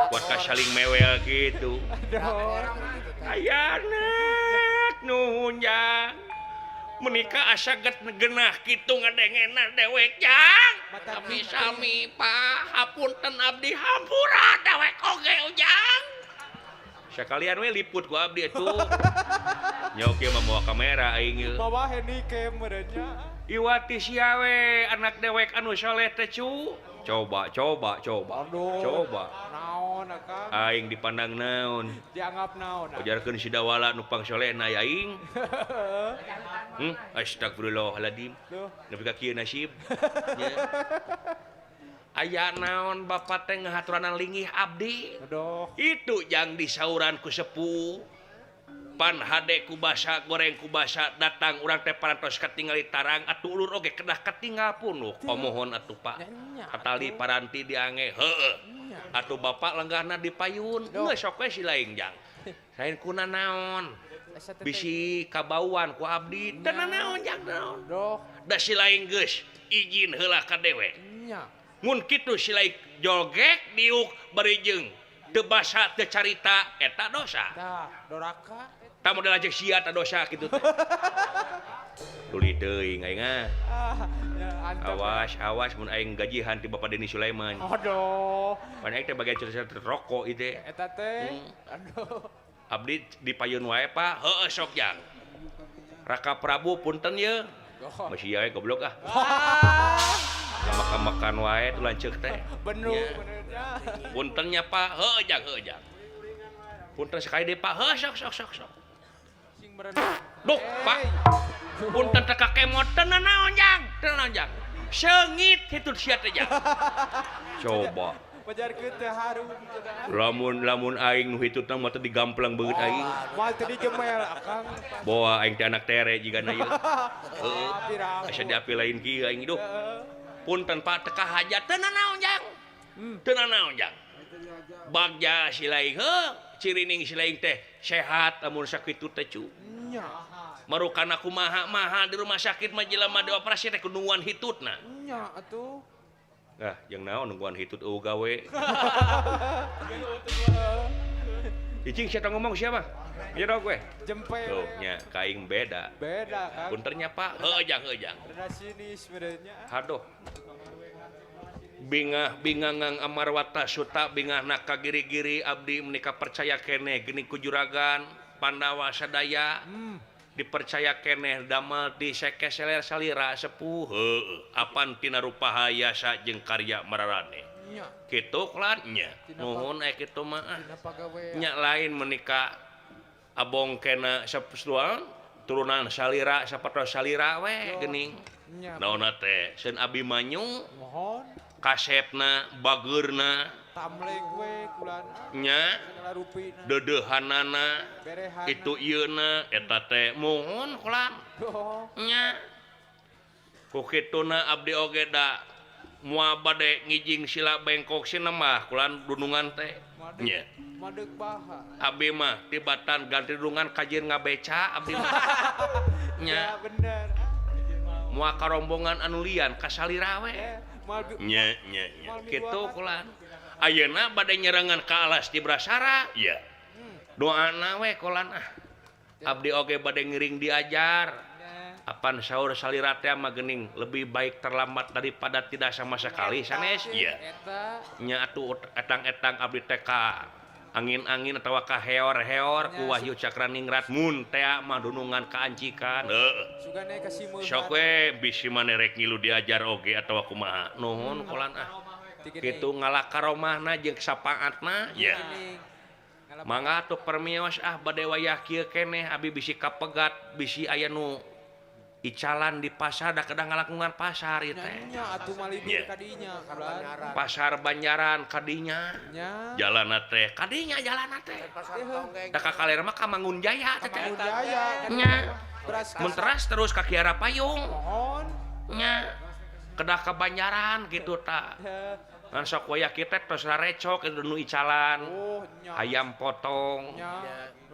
Buat ka saling mewel gitu. Aya anak nuhun jang. Menikah asa genah kitu ngadengena dewek jang. Tapi sami Pak, hapunten abdi hampura dewek oge ujang. Sakalian we liput ku abdi atuh. Nya oge mah mawa kamera aing ieu. Mawa handycam meureun nya. Iwati sia we anak dewek anu soleh teh cu. Coba coba coba. Aduh. Coba. Naon akang? Aing dipandang naon? Dianggap naon? Ujarkeun si Dawala nu pangsolehna aing. Astagfirullahaladzim. Nepi ka kieu nasib. Nya. Aya naon Bapak teh ngahaturanan linggih abdi. Aduh. Itu jang disauran ku sepuh. Pan hade ku basa goreng ku basa datang urang teh parantos katingali tarang atuh ulur oge kedah katinggal punuh. Pamohon atuh Pak. Katali paranti diange heueuh. Atuh Bapak lenggahna di payun. Geus sok we si laing jang. Sain kuna naon? Bisi kabauan ku abdi. Teu naon jang naon. Da si laing geus izin heula ka dewek. Mun kitu si laing jogek diuk bari jeung teu basa teu carita eta dosa. Tah, doraka. Tah model aja sia ta dosa kitu teh. Tuli teuing aing ah. Awas, awas mun aing gajihan ti Bapak Deni Sulaiman. Aduh. Pan aing teh bagian cerita rokok ieu teh. Eta teh. Aduh. Abdi di payun wae Pak. Heueuh sok jang. Raka Prabu punten ye. Masih wae goblok ah. Makan-makan wae tuh lanceuk teh. Bener benernya. Puntennya Pak, heueuh jang, heueuh jang. Punten sekali deui Pak, heueuh sok sok sok sok. Duh, Pak. Punten teh ka kemot teu nanaon jang, teu nanaon jang. Seungit hitut sia teh jang. Coba. Pajarkeun teh harum. Lamun lamun aing nu hitutna mah teh digamplang beungeut aing. Moal teu dijemel akang. Boa aing teh anak tere jigana ieu. Heueuh. Asa diapi lain kieu aing hidup. Punten Pak teu kahajat teu nanaon jang. Teu nanaon jang. Bagja si laing heuh, cirining si laing teh sehat lamun sakitu teh cu. Nya. Marukana kumaha-maha di rumah sakit mah jelema dioperasi teh nungguan hitutna. Nya atuh. Ah, jeung naon nungguan hitut eueuh gawe. Icing sia ngomong siapa? Ieu dog we. Jempe. Tuh nya ka aing beda. Beda kan. Punternya Pak, heueuh jang heueuh jang. Rada sinis merenya. Haduh. Bingah bingangang amarwata suta bingahna ka giri-giri abdi menika percaya keneh geuning ku juragan Pandawa sadaya. Dipercaya keneh damel di sekeseler salira sepuh heueuh apan tina rupa hayasa jeung karya mararane. Kitu kulan nya. Nuhun aya kitu mah. Nya lain menika abong kena sapestuan turunan salira sapatos salira we geuning. Naonna teh seun Abimanyu mohon kasepna bageurna tamlek we kulan nya dedeuhanana itu ieuna eta teh mohon kulan nya ku kituna abdi oge da moal bade ngijing sila bengkok sinemah kulan dunungan teh nya. Madeg baha. Abdi mah tibatan ganti dungan kajian ngabeca abdi mah. Nya. Ya bener. Moal ka rombongan anu lian ka salira we. Nya nya nya. Kitu kulan. Ayeuna bade nyerengan ka alas di Brasara. Iya. Doana we kulan ah. Abdi oge bade ngiring diajar. Apan sahur salira teh mah geuning lebih baik terlambat daripada tidak sama sekali sanes. Iya. Nya atuh etang-etang abdi teh ka angin-angin atawa ka heor-heor ku Wahyu Cakraningrat mun tea mah dunungan kaancikan. Heeh. Sok we bisi maneh rek ngilu diajar oge atawa kumaha. Nuhun kulan ah. Kitu ngalak karomahna jeung sapaatna. Iya. Mangga atuh permios ah bade wayah kieu keneh abi bisi kapegat bisi aya nu icalan di pasar da kedah ngalakungan pasar ieu teh. Nya atuh malibur kadinya Pasar Banjaran kadinya. Jalanna teh kadinya jalanna teh. Da ka kaler mah ka Mangunjaya teh. Nya. Mun teras terus ka Kiara Payung. Nya. Kedah ka Banjaran kitu ta. Ngan sok wayah kieu teh tos rarecok itu nu icalan. Ayam potong.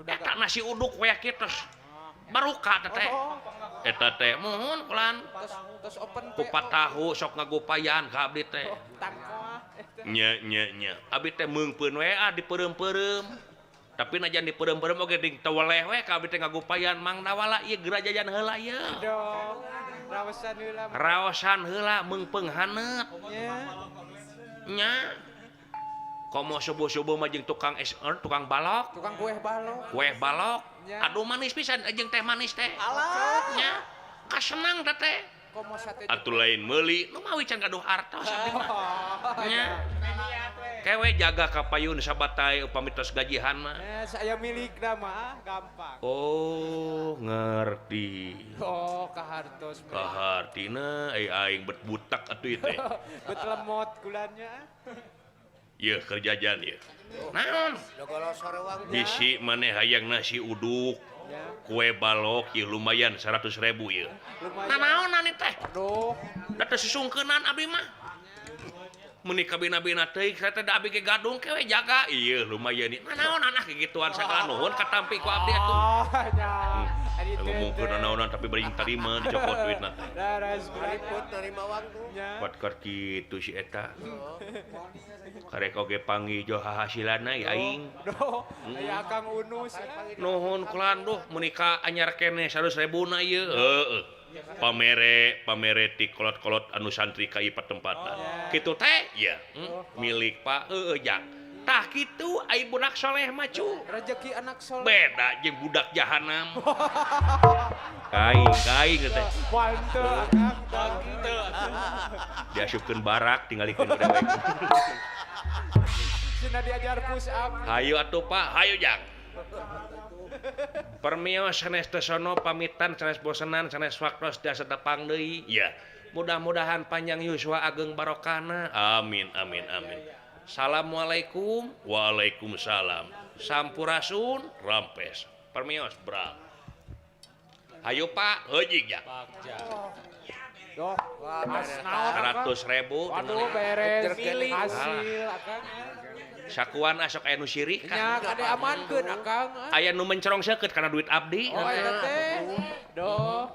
Eta nasi uduk wayah kieu tos baruka teh. Eta teh muhun kulan kupat tahu sok ngagupayan ka abdi teh. Nya nya nya. Abdi teh meungpeun we ah dipeureum-peureum. Tapi najan dipeureum-peureum oge ding teu weleh we ka abdi teh ngagupayan Mang Dawala ieu geura jajan heula ieu. Raosan heula. Raosan heula meungpeung haneut. Nya. Komo subuh-subuh mah jeung tukang es tukang balok, tukang kue balok. Kue balok. Aduh manis pisan jeung teh manis teh. Alah. Nya. Kasenang teh teh. Atuh lain meuli, nu mawi can gaduh artos abdi mah. Nya. Kewe jaga ka payun sabatai upami tos gajihan mah. Saya milikna mah gampang. Oh, ngerti. Oh, kahartos. Kahartina ai aing bet butak atuh ieu teh. Bet lemot kulannya. Ieu keur jajan ieu. Naon? Bisi maneh hayang nasi uduk, kue balok ieu lumayan 100.000 ieu. Nanaonan ieu teh? Aduh. Da teu susungkeunan abdi mah. Meuni kabina-bina teuing saya teh da abdi ge gadung ke we jaga. Ieu lumayan ieu. Nanaonan ah kikituan sagala nuhun katampi ku abdi atuh. Oh, nya. Ngomongkeun nanaonan tapi bari tarima dicokot duitna teh. Ribut narima waktu. Kuat kitu si eta. Karek oge panggih jo hahasilanna ya aing. Duh, aya Akang Unus. Nuhun kulan duh meuni ka anyar keneh 100.000 na ieu. Heeh. Pamere ti kolot-kolot anu santri ka ieu patempatan. Kitu teh? Iya. Milik Pak heueuh jang. Tah kitu ai budak soleh mah cu. Rezeki anak soleh. Beda jeung budak jahanam. Kaing teh. Manteu Akang. Diasupkeun barak tingalikeun dewek. Cenah diajar push up. Hayu atuh Pak, hayu jang. Permios sanes teu sono pamitan sanes bosenan sanes waktos tiasa tepang deui. Iya. Mudah-mudahan panjang yuswa ageng barokahna. Amin amin amin. Assalamualaikum. Waalaikumsalam. Sampurasun rampes. Permios bra. Hayu Pak, heuji jang. Doh, 100.000. Waduh beres hasil akang. Sakuan asok aya nu sirik kan. Nya kade amankeun akang. Aya nu mencerong seukeut kana duit abdi. Oh eta teh. Doh.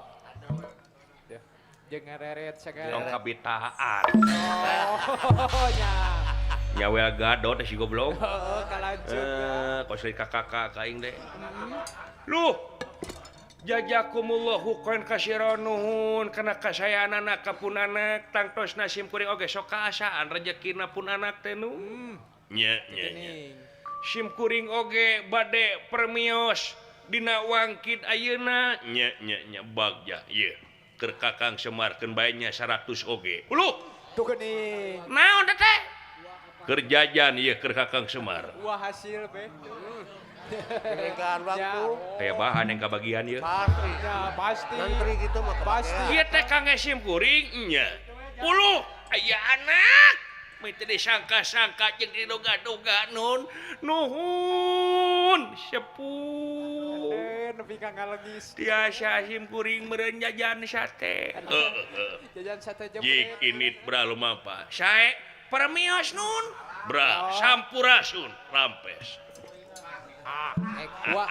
Jeung ngareret sagala. Tong kabitaan. Oh nya. Nyawel gadot si goblok. Heeh, kalanjut. Kos ka kakak ka aing deh. Luh. Jazakumullahu khairan katsiran nuhun kana kasayaanana ka pun anak tangtos nasim kuring oge sok kaasaan rejekina pun anak teh nu. Nya nya nya. Sim kuring oge bade permios dina wangkid ayeuna nya nya nya bagja ieu keur Kakang Semarkeun bae nya 100 oge. Uluh. Tuh geuning. Naon teh teh? Keur jajan ieu keur Kakang Semar. Wah hasil be. Kayak bahan yang kebagian ya. Pasti. Ya, pasti. Ngantri gitu mah pasti. Ieu teh kangge sim kuring nya. Uluh, aya anak. Meuh teu disangka-sangka jeung diduga-duga nun. Nuhun sepuh. Nepi ka ngalengis. Tiasa sim kuring meureun jajan sate. Jajan sate jempret. Jik init bra lumampa. Sae permios nun. Bra sampurasun rampes. Wah.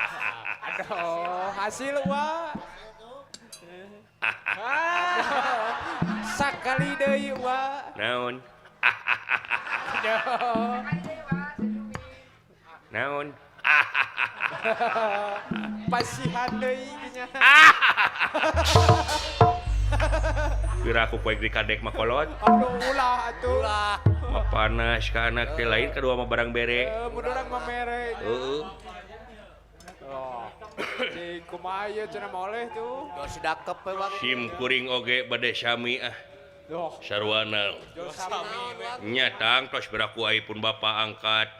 Aduh, hasil wah. Sakali deui wah. Naon? Naon? Pasihan deui nya. Pira aku poe di kadek mah kolot. Aduh ulah atuh. Ulah. Mah panas ka anak teh lain kadua mah barang bere. Mun urang mah mere. Heeh. Oh. Cing kumaha ieu cenah moleh tuh. Dos dakep we Wang. Sim kuring oge bade sami ah. Duh. Sarwana. Nya tang tos piraku ai pun bapa angkat.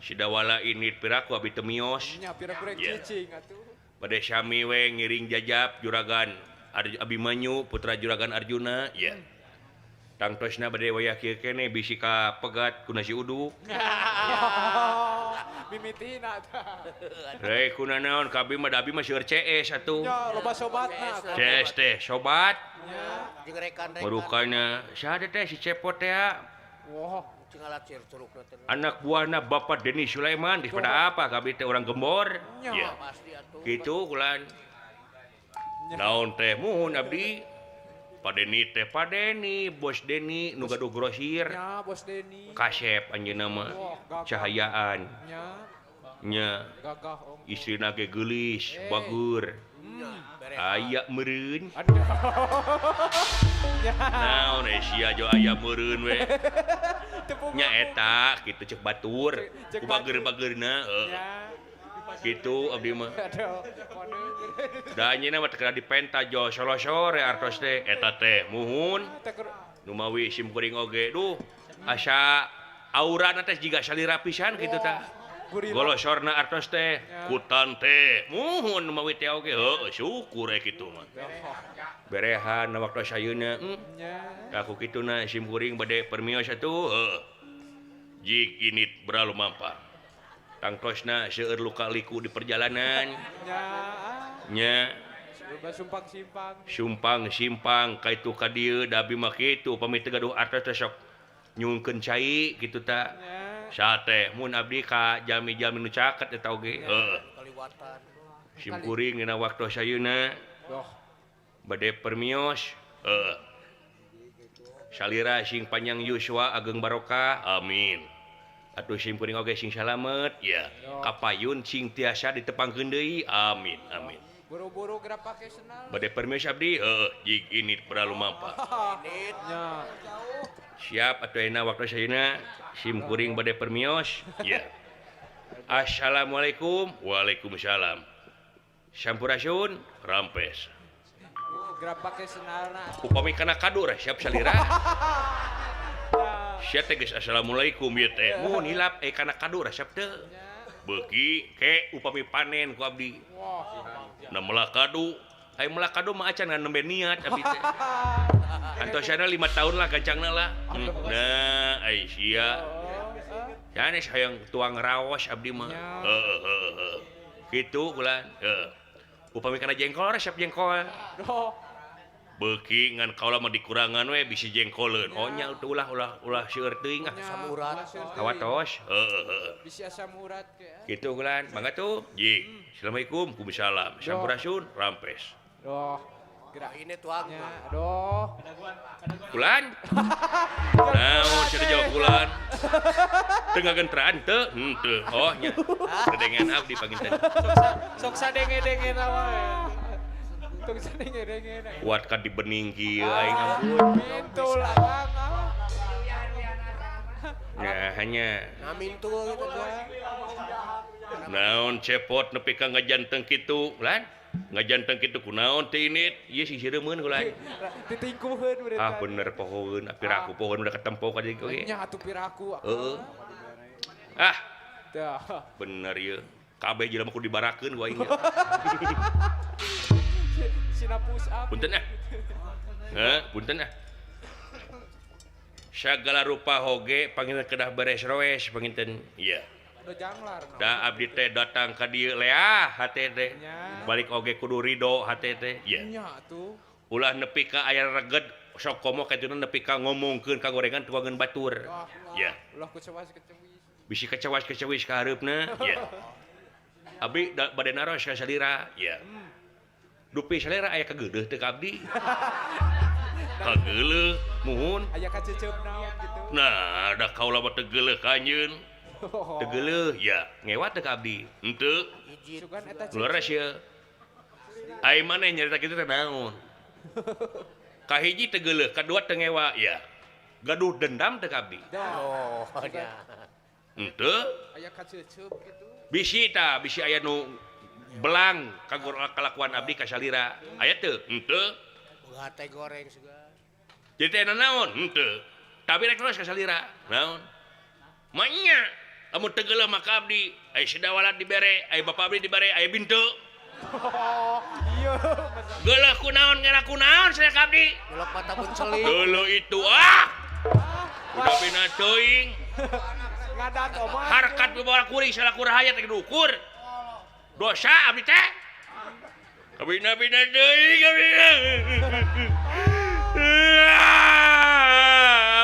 Sidawala ini piraku abi teu mios. Nya piraku rek cicing atuh. Bade sami we ngiring jajap juragan Abimanyu putra juragan Arjuna ya. Tangtosna bade wayah kieu keneh bisi ka pegat ku nasi uduk. Mimitina tah. Reh kuna naon ka abi mah da abi mah seueur CS atuh. Nya loba sobatna. CS teh sobat. Nya jeung rekan-rekan. Marukana saha teh si Cepot teh. Wah, anak buahna Bapak Denny Sulaiman geus pada apa ka abi teh urang gembor. Ya. Kitu kulan. Naon teh muhun abdi. Pak Deni teh Pak Deni, Bos Deni nu gaduh grosir. Nya Bos Deni. Kasep anjeunna mah. Cahayaan. Nya. Nya. Gagah ongkoh. Istrina ge geulis, bagur. Aya meureun. Aduh. Naon sia jo aya meureun we. Nya eta kitu ceuk batur. Ku bager-bageurna heeh. Gitu abdi mah. Da anjeunna mah teu kada dipenta jo solo-sore artos teh eta teh muhun. Numawi sim kuring oge duh asa aurana teh jiga salira pisan kitu tah. Golosorna artos teh kutan teh muhun numawi teh oge heueuh syukur we kitu mah. Berehan na waktu ayeuna. Aku kituna sim kuring bade permios atuh heueuh. Jik init beralumampah. Tangtosna seueur luka liku di perjalanan. Nya. Sumpang simpang. Sumpang simpang ka itu ka dieu da abi mah kitu pami teu gaduh artos teh sok nyungkeun cai kitu ta. Sate mun abdi ka jalmi-jalmi nu caket eta oge. Heueuh. Kaliwatan. Sim kuring dina waktu ayeuna. Bade permios. Heueuh. Salira sing panjang yuswa ageng barokah. Amin. Atuh sim kuring oge sing salamet ya. Kapayun sing tiasa ditepangkeun deui. Amin amin. Buru-buru geura pake senal. Bade permios abdi heueuh jig init beralumampah. Nya. Siap atuh ayeuna waktu ayeuna sim kuring bade permios ya. Assalamualaikum. Waalaikumsalam. Sampurasun rampes. Geura pake senalna. Upami kana kadur siap salira. Sia teh geus assalamualaikum ieu teh. Mun hilap kana kadu resep teu. Beuki ke upami panen ku abdi. Na melak kadu, aya melak kadu mah acan ngan nembe niat abdi teh. Antosana 5 tahun lah gancangna lah. Nah, ai sia. Sanes hayang tuang raos abdi mah. Heeh heeh heeh. Kitu ulan. Heeh. Upami kana jengkol resep jengkol. Beuki ngan kaula mah dikurangan we bisi jengkoleun. Oh nya ulah ulah ulah seueur teuing ah. Asam urat. Kawatos. Heeh heeh. Bisi asam urat ke. Kitu ulan, mangga tuh. Ji. Assalamualaikum, waalaikumsalam. Sampurasun, rampes. Duh. Gerak ini tuang. Aduh. Kulan. Naon cenah jawab kulan. Teu ngagenteran teu? Henteu. Oh nya. Dedengen abdi panginten. Sok sadenge-denge wae. Kuat kan dibening kieu aing ampun. Mintul akang. Nah, hanya. Nah mintul gitu teh. Naon cepot nepi ka ngajanteng kitu, lan? Ngajanteng kitu kunaon teh init? Ieu sing sireumeun kulan. Ditingkuheun berarti. Ah bener pohoeun, piraku pohoeun udah ketempo ka dieu oge. Nya atuh piraku. Heeh. Ah. Bener ieu. Kabeh jelema kudu dibarakeun ku aing. Sina push up. Punten ah. Heuh, punten ah. Sagala rupa hoge panginten kedah beres roes panginten. Iya. Da abdi teh datang ka dieu leah hate teh. Balik oge kudu ridho hate teh. Iya. Nya atuh. Ulah nepi ka aya reged Sok komo katuna nepi ka ngomongkeun ka gorengan tuangeun batur. Ya. Ulah kucewas-kecewis. Bisi kecewas-kecewis ka hareupna. Ya. Abdi bade naros ka salira. Ya. Dupi salira aya kageudeuh teu ka abdi. Kageuleuh muhun. Aya kaceceup naon kitu. Nah, da kaula mah teu geuleuh ka anjeun. Teu geuleuh, ya. Ngewa teu ka abdi. Henteu. Sugan eta leres ye. Ai maneh nyarita kitu teh naon? Kahiji teu geuleuh, kadua teu ngewa, ya. Gaduh dendam teu ka abdi. Oh, nya. Henteu. Aya kaceceup kitu. Bisi tah, bisi aya nu belang kalakuan abdi ka salira. Aya teu? Henteu. Boga teh goreng sugan. Jadi teh naon? Henteu. Tapi rek terus ka salira. Naon? Manya lamun teu geuleuh mah ka abdi, aya sedawala dibere, aya bapa abdi dibere, aya binteu. Iya. Geuleuh kunaon ngera kunaon saya ka abdi. Golok mata bunceling. Geuleuh itu ah. Udah bina teuing. Ngadat omat. Harkat wibawa kuring salaku rahayat teh diukur. Dosa abdi teh. Kabina-bina teuing abdi.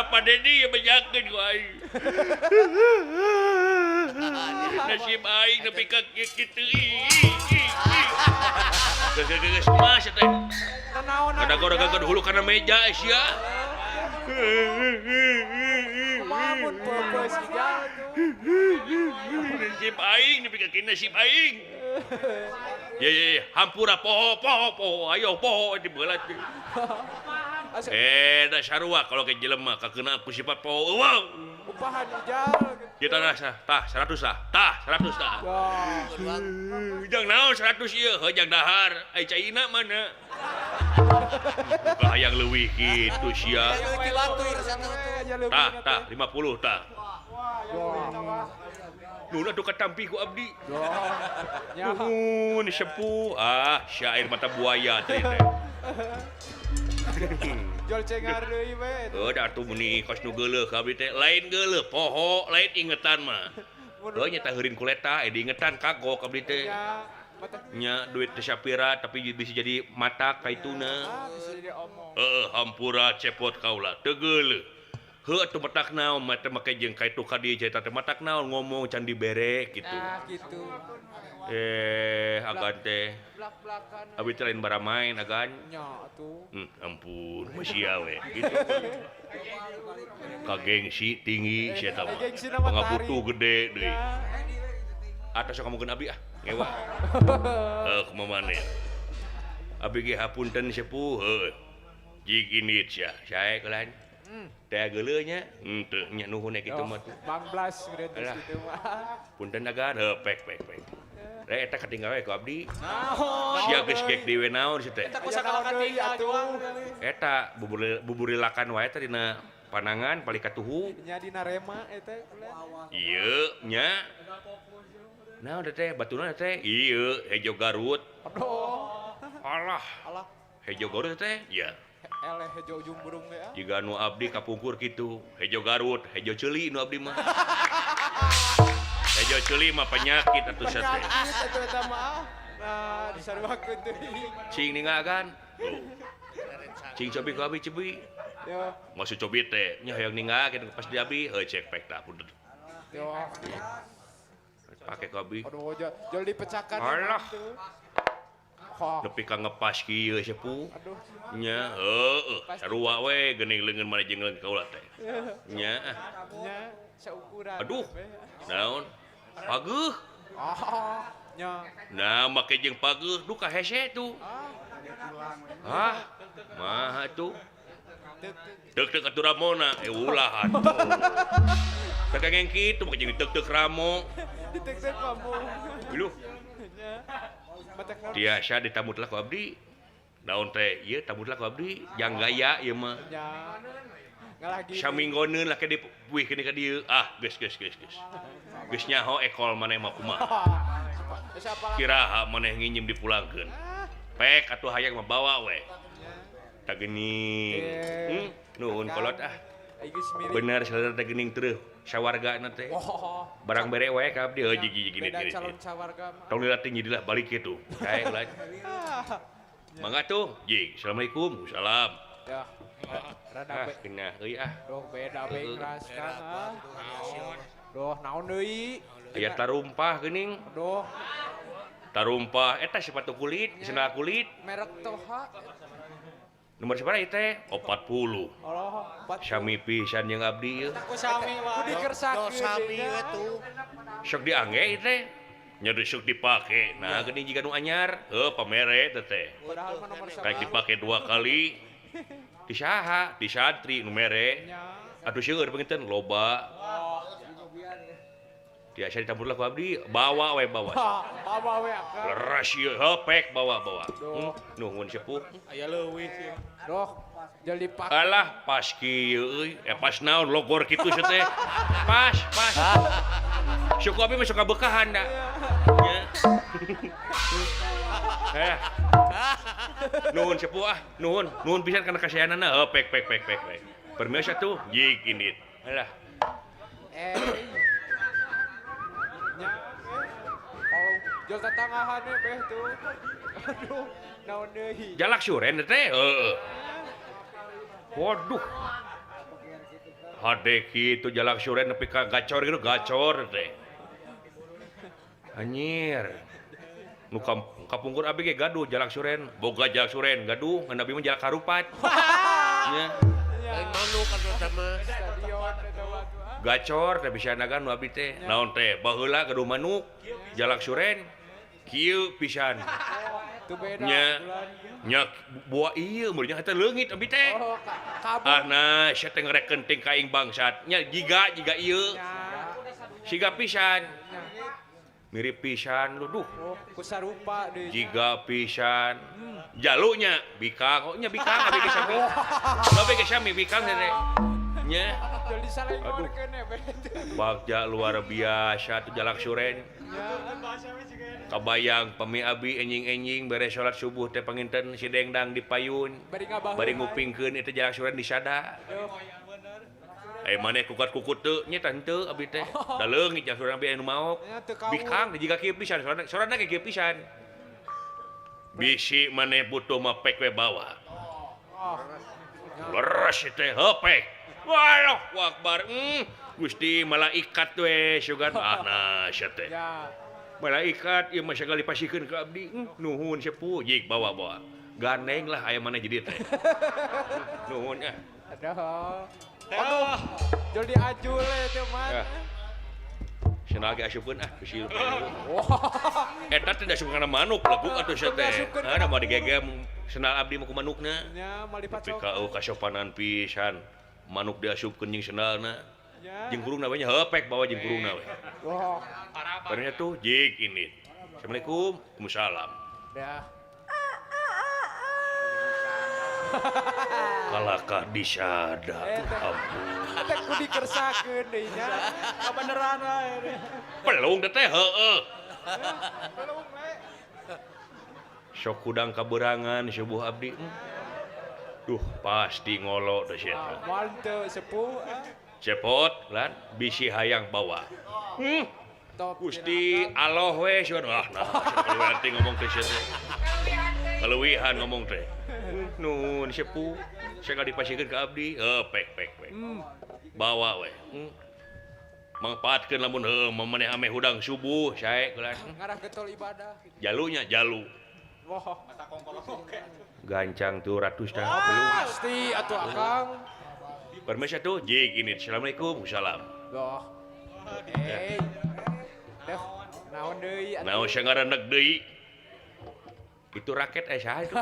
Pak Dedi ya bejakeun ku aing. Nasib aing nepi ka kitu. Geus mas teh. Kada hulu kana meja sia. Kumaha mun peupeus ijal tuh. Nasib aing nepi ka kieu nasib aing. Ye ye hampura poho poho poho ayo poho dibeula teh. Da sarua kalau ke jelema kakeuna ku sifat poho eueuh. Upahan ijal. Kita rasa tah 100 lah. Tah 100 tah. Jang naon 100 ieu heuh jang dahar. Ai caina mana? Buka hayang leuwih kitu sia. Tah tah 50 tah. Nuhun atuh katampi ku abdi. Nuhun sepuh. Ah, sia air mata buaya teh teh. Jol cengar deui we. Heuh da atuh meuni kos nu geuleuh ka abdi teh. Lain geuleuh poho, lain ingetan mah. Heuh nya heurin kuleta, diingetan kagok abdi teh. Nya duit teh sapira tapi bisa jadi mata kaituna. Heeh, hampura cepot kaula teu geuleuh. Heuh atuh matak naon mah teh make jeung kaitu ka dieu carita teh matak naon ngomong can dibere kitu. Nah, kitu. Agan teh. Blak-blakan. Abi teh lain baramain agan. Nya atuh. Ampun, sia we gitu. Kagengsi tinggi sia eta mah. Pangabutuh gede deui. Atas sok ngomongkeun abi ah, ngewa. Heuh, kumaha maneh. Abi ge hapunten sepuh heuh. Jig indit sia, sae keulan. Teh geuleuh nya, henteu nya nuhun kitu mah tuh. Banglas geus kitu mah. Punten agan, heuh pek pek pek. Rek eta katinggal we ku abdi. Naon? Sia geus gek deui we naon si teh. Eta ku sakala katinggal Eta buburilakan wae teh dina panangan paling katuhu. Nya dina rema eta. Ieu nya. Naon teh batuna teh? Ieu hejo Garut. Aduh. Alah. Alah. Hejo Garut teh? Iya. Eleh hejo ujung burung teh. Jiga nu abdi kapungkur kitu, hejo Garut, hejo ceuli nu abdi mah. Hejo ceuli mah penyakit atuh sia teh. Penyakit atuh eta mah. Nah, disaruakeun deui. Cing ninggal kan. Cing cobi ku abi cebi. Yo. Maksud cobi teh nya hayang ninggal kitu pas di abi heuh cek pek tah punten. Yo. Pake ku abi. Aduh, jol dipecahkan. Alah. Nepi ka ngepas kieu sepuh. Aduh. Nya heueuh sarua we geuning leungeun maneh jeung leungeun kaula teh. Nya. Nya saukuran. Aduh. Naon? Pageuh. Oh, nya. Nah, make jeung pageuh duka hese tuh. Hah? Maha tuh. Tek-tek atuh ramona, ulah atuh. Teu kengeng kitu make jeung tek-tek ramo. Ditek-tek ramo. Iluh. Tiasa ditamutlah ku abdi. Naon teh ieu tamutlah ku abdi, jang gaya ieu mah. Nya. Saminggoneun lah ke dipuih ka dieu. Ah, geus geus geus geus. Geus nyaho ekol maneh mah kumaha. Kiraha maneh nginjem dipulangkeun. Pek atuh hayang mah bawa we. Tah geuning. Nuhun kolot ah. Bener saudara teh geuning tereuh sawargana teh. Barang bere wae ka abdi heuh jigi gini gini. Tong lila tinggi dilah balik kitu. Kae ulah. Mangga tuh, jig. Assalamualaikum. Salam. Ya. Rada kena euy ah. Duh beda bae keras Kang. Naon? Duh naon deui? Aya tarumpah geuning. Duh. Tarumpah eta sepatu kulit, sendal kulit. Merek Toha. Nomor sabaraha ieu teh? 40. Oh, 40. Sami pisan jeung abdi ieu. Ku sami wae. Ku sami we tuh. Sok diangge ieu teh. Nya sok dipake. Nah, geuning jiga nu anyar. Heuh, pamere teh teh. Kayak dipake 2 kali. Di saha? Di santri nu mere. Aduh seueur panginten loba. Biasa ditampur lah ku abdi, bawa we bawa. Bawa we akang. Leres ieu, hepek bawa-bawa. Nuhun sepuh. Aya leuwih sih. Duh, jadi pak. Alah, pas kieu euy. Pas naon logor kitu sia teh. Pas, pas. Syukur abdi mah sok kabekahan da. Nya. Eh. Nuhun sepuh ah, nuhun. Nuhun pisan kana kasihanana. Heuh, pek pek pek pek pek. Permisi atuh, jig indit. Alah. Nya, oh, jol tetangahan beh tuh. Aduh, naon deui. Jalak suren teh, heeh. Waduh. Hade kitu jalak suren nepi ka gacor gitu, gacor teh. Anjir. Nu kapungkur abi ge gaduh jalak suren, boga jalak suren gaduh, ngan abi mah jalak harupat. Nya. Lain manuk atuh eta mah. Gacor teh bisa nagan nu abdi teh. Naon teh? Baheula gaduh manuk jalak suren kieu pisan. Nya nya buah ieu mun nya eta leungit abdi teh. Ah nah sia teh ngereken ting ka aing bangsat. Nya jiga jiga ieu. Siga pisan. Mirip pisan lu duh. Kusarupa deui. Jiga pisan. Jalunya bikang, oh nya bikang abdi ge sami. Abdi ge sami bikang teh. Nya. Aduh. Bagja luar biasa tuh jalak suren. Kabayang pami abi enjing-enjing beres salat subuh teh panginten si dengdang di payun. Bari ngupingkeun eta jalak suren disada. Eh maneh kukat-kukut teu nya tah henteu abi teh. Da leungit jalak suren abi anu maok. Bikang jiga kieu pisan sorana ge kieu pisan. Bisi maneh butuh mah pek we bawa. Leres teh hepek. Wallahu akbar. Gusti malaikat we sugan ah nah sia teh. Malaikat ieu mah sagala dipasihkeun ka abdi. Nuhun sepuh jig bawa-bawa. Gandeng lah aya mana jadi teh. Nuhun ah. Aduh. Aduh. Jol diajul teh man. Cenah ge asupkeun ah bisi. Eta teh da asup kana manuk leguk atuh sia teh. Ada mah digegem sendal abdi mah ku manukna. Nya moal dipacok. Tapi ka kasopanan pisan. Manuk diasupkeun jeung sendalna. Jeung kurungna we nya hepek bawa jeung kurungna we. Wah. Barenya tuh jig ini. Assalamualaikum. Waalaikumsalam. Dah. Kalakah disada ampun. Teh ku dikersakeun deui nya. Kabeneran wae. Pelung teh heueuh. Pelung we. Sok kudang kaberangan subuh abdi. Duh, pasti ngolo teh sia. Moal teu sepuh. Cepot lan bisi hayang bawa. Gusti Allah we sugan. Wah, nah sia ngomong teh sia teh. Kaleuwihan ngomong teh. Nuhun sepuh, saya dipasihkeun ka abdi, heuh pek pek pek. Bawa we. Mangpaatkeun lamun heuh maneh ameh hudang subuh sae geus. Ngarah getol ibadah. Jalunya jalu. Wah, gancang tuh ratus dah. Belum. Pasti atuh akang. Permisi atuh, jig ini. Assalamualaikum, salam. Doh. Eh. Dah, naon deui atuh? Naon sia ngaraneg deui? Itu raket saha itu?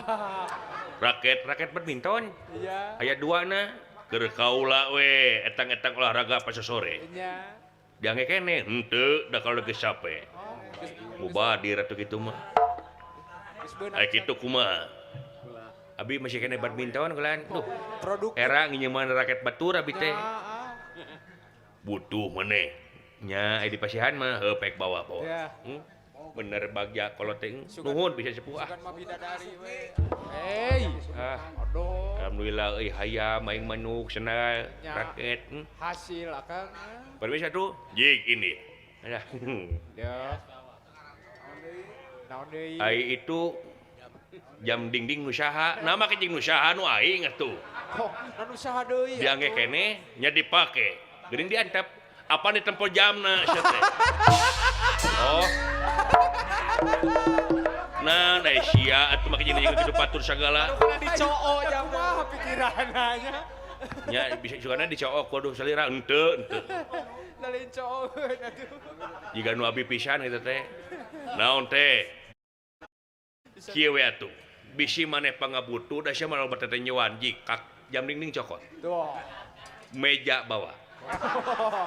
Raket badminton. Iya. Aya dua na. Keur kaula we etang-etang olahraga pas sore. Nya. Diangge keneh henteu da kalau geus cape. Mubadir atuh kitu mah. Aya kitu kumaha? Abi masih kena badminton gelan. Duh, produk era nginyeman raket batur abi teh. Butuh maneh. Nya aya dipasihan mah heuh pek bawa-bawa. Bener bagja kalau teh nuhun bisa sepuh ah. Hey. Ah. Aduh. Alhamdulillah euy hayam aing manuk sendal raket. Hasil akang. Permisi atuh. Jig ini. Alah. Ya. Naon deui? Ai itu Jam dingding nu saha? Nama ke jeung nu saha nu aing atuh. Oh, nu saha deui? Diangge keneh nya dipake. Geuning diantep. Apa ditempo jamna sia teh? Oh. Nah, da sia atuh make jeung kitu patur sagala. Anu dicoo jam mah pikiranna nya. Nya bisa sugana dicoo kudu salira henteu henteu. Lain coo atuh. Jiga nu abi pisan kitu teh. Naon teh? Kieu we atuh. Bisi maneh pangabutuh da sia mah loba tetenyoan jikak jam dinding cokot. Meja bawa.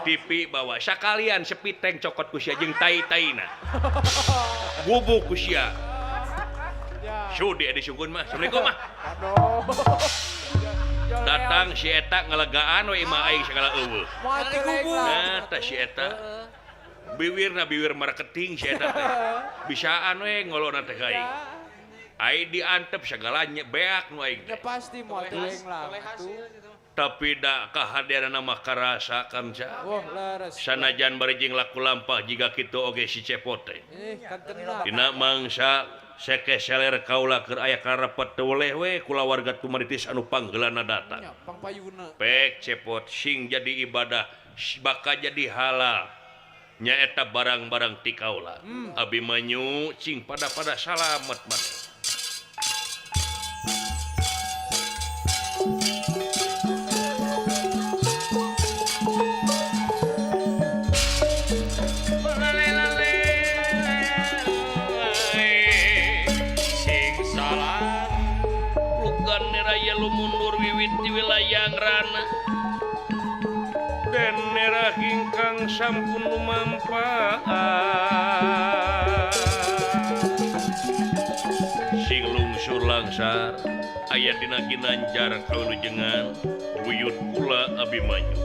TV bawa sakalian sepiteng cokot ku sia jeung tai-taina. Gubuk ku sia. Sudi disungkeun mah. Assalamualaikum mah. Datang si eta ngalegaan we imah aing sagala eueuh. Nah, tah si eta. Biwirna biwir marketing si eta teh. Bisaan we ngolona teh ka aing. Aing diantep sagalanya beak nu aing teh. Pasti moal teuing lah. Tapi da kahadeanana mah karasa kanca. Sanajan bari jeung laku lampah jiga kitu oge si Cepot teh. Dina mangsa seke seler kaula keur aya karepet teu weleh we kulawarga tumaritis anu panggeulana datang. Pek Cepot sing jadi ibadah bakal jadi halal. Nyaeta barang-barang ti kaula. Abimanyu cing pada-pada salamet maneh. Lumunur wiwit di wilayah rana den merah ingkang sampun lumampah sing lungsur langsar aya dina ginanjar kawilujengan buyut kula Abimanyu.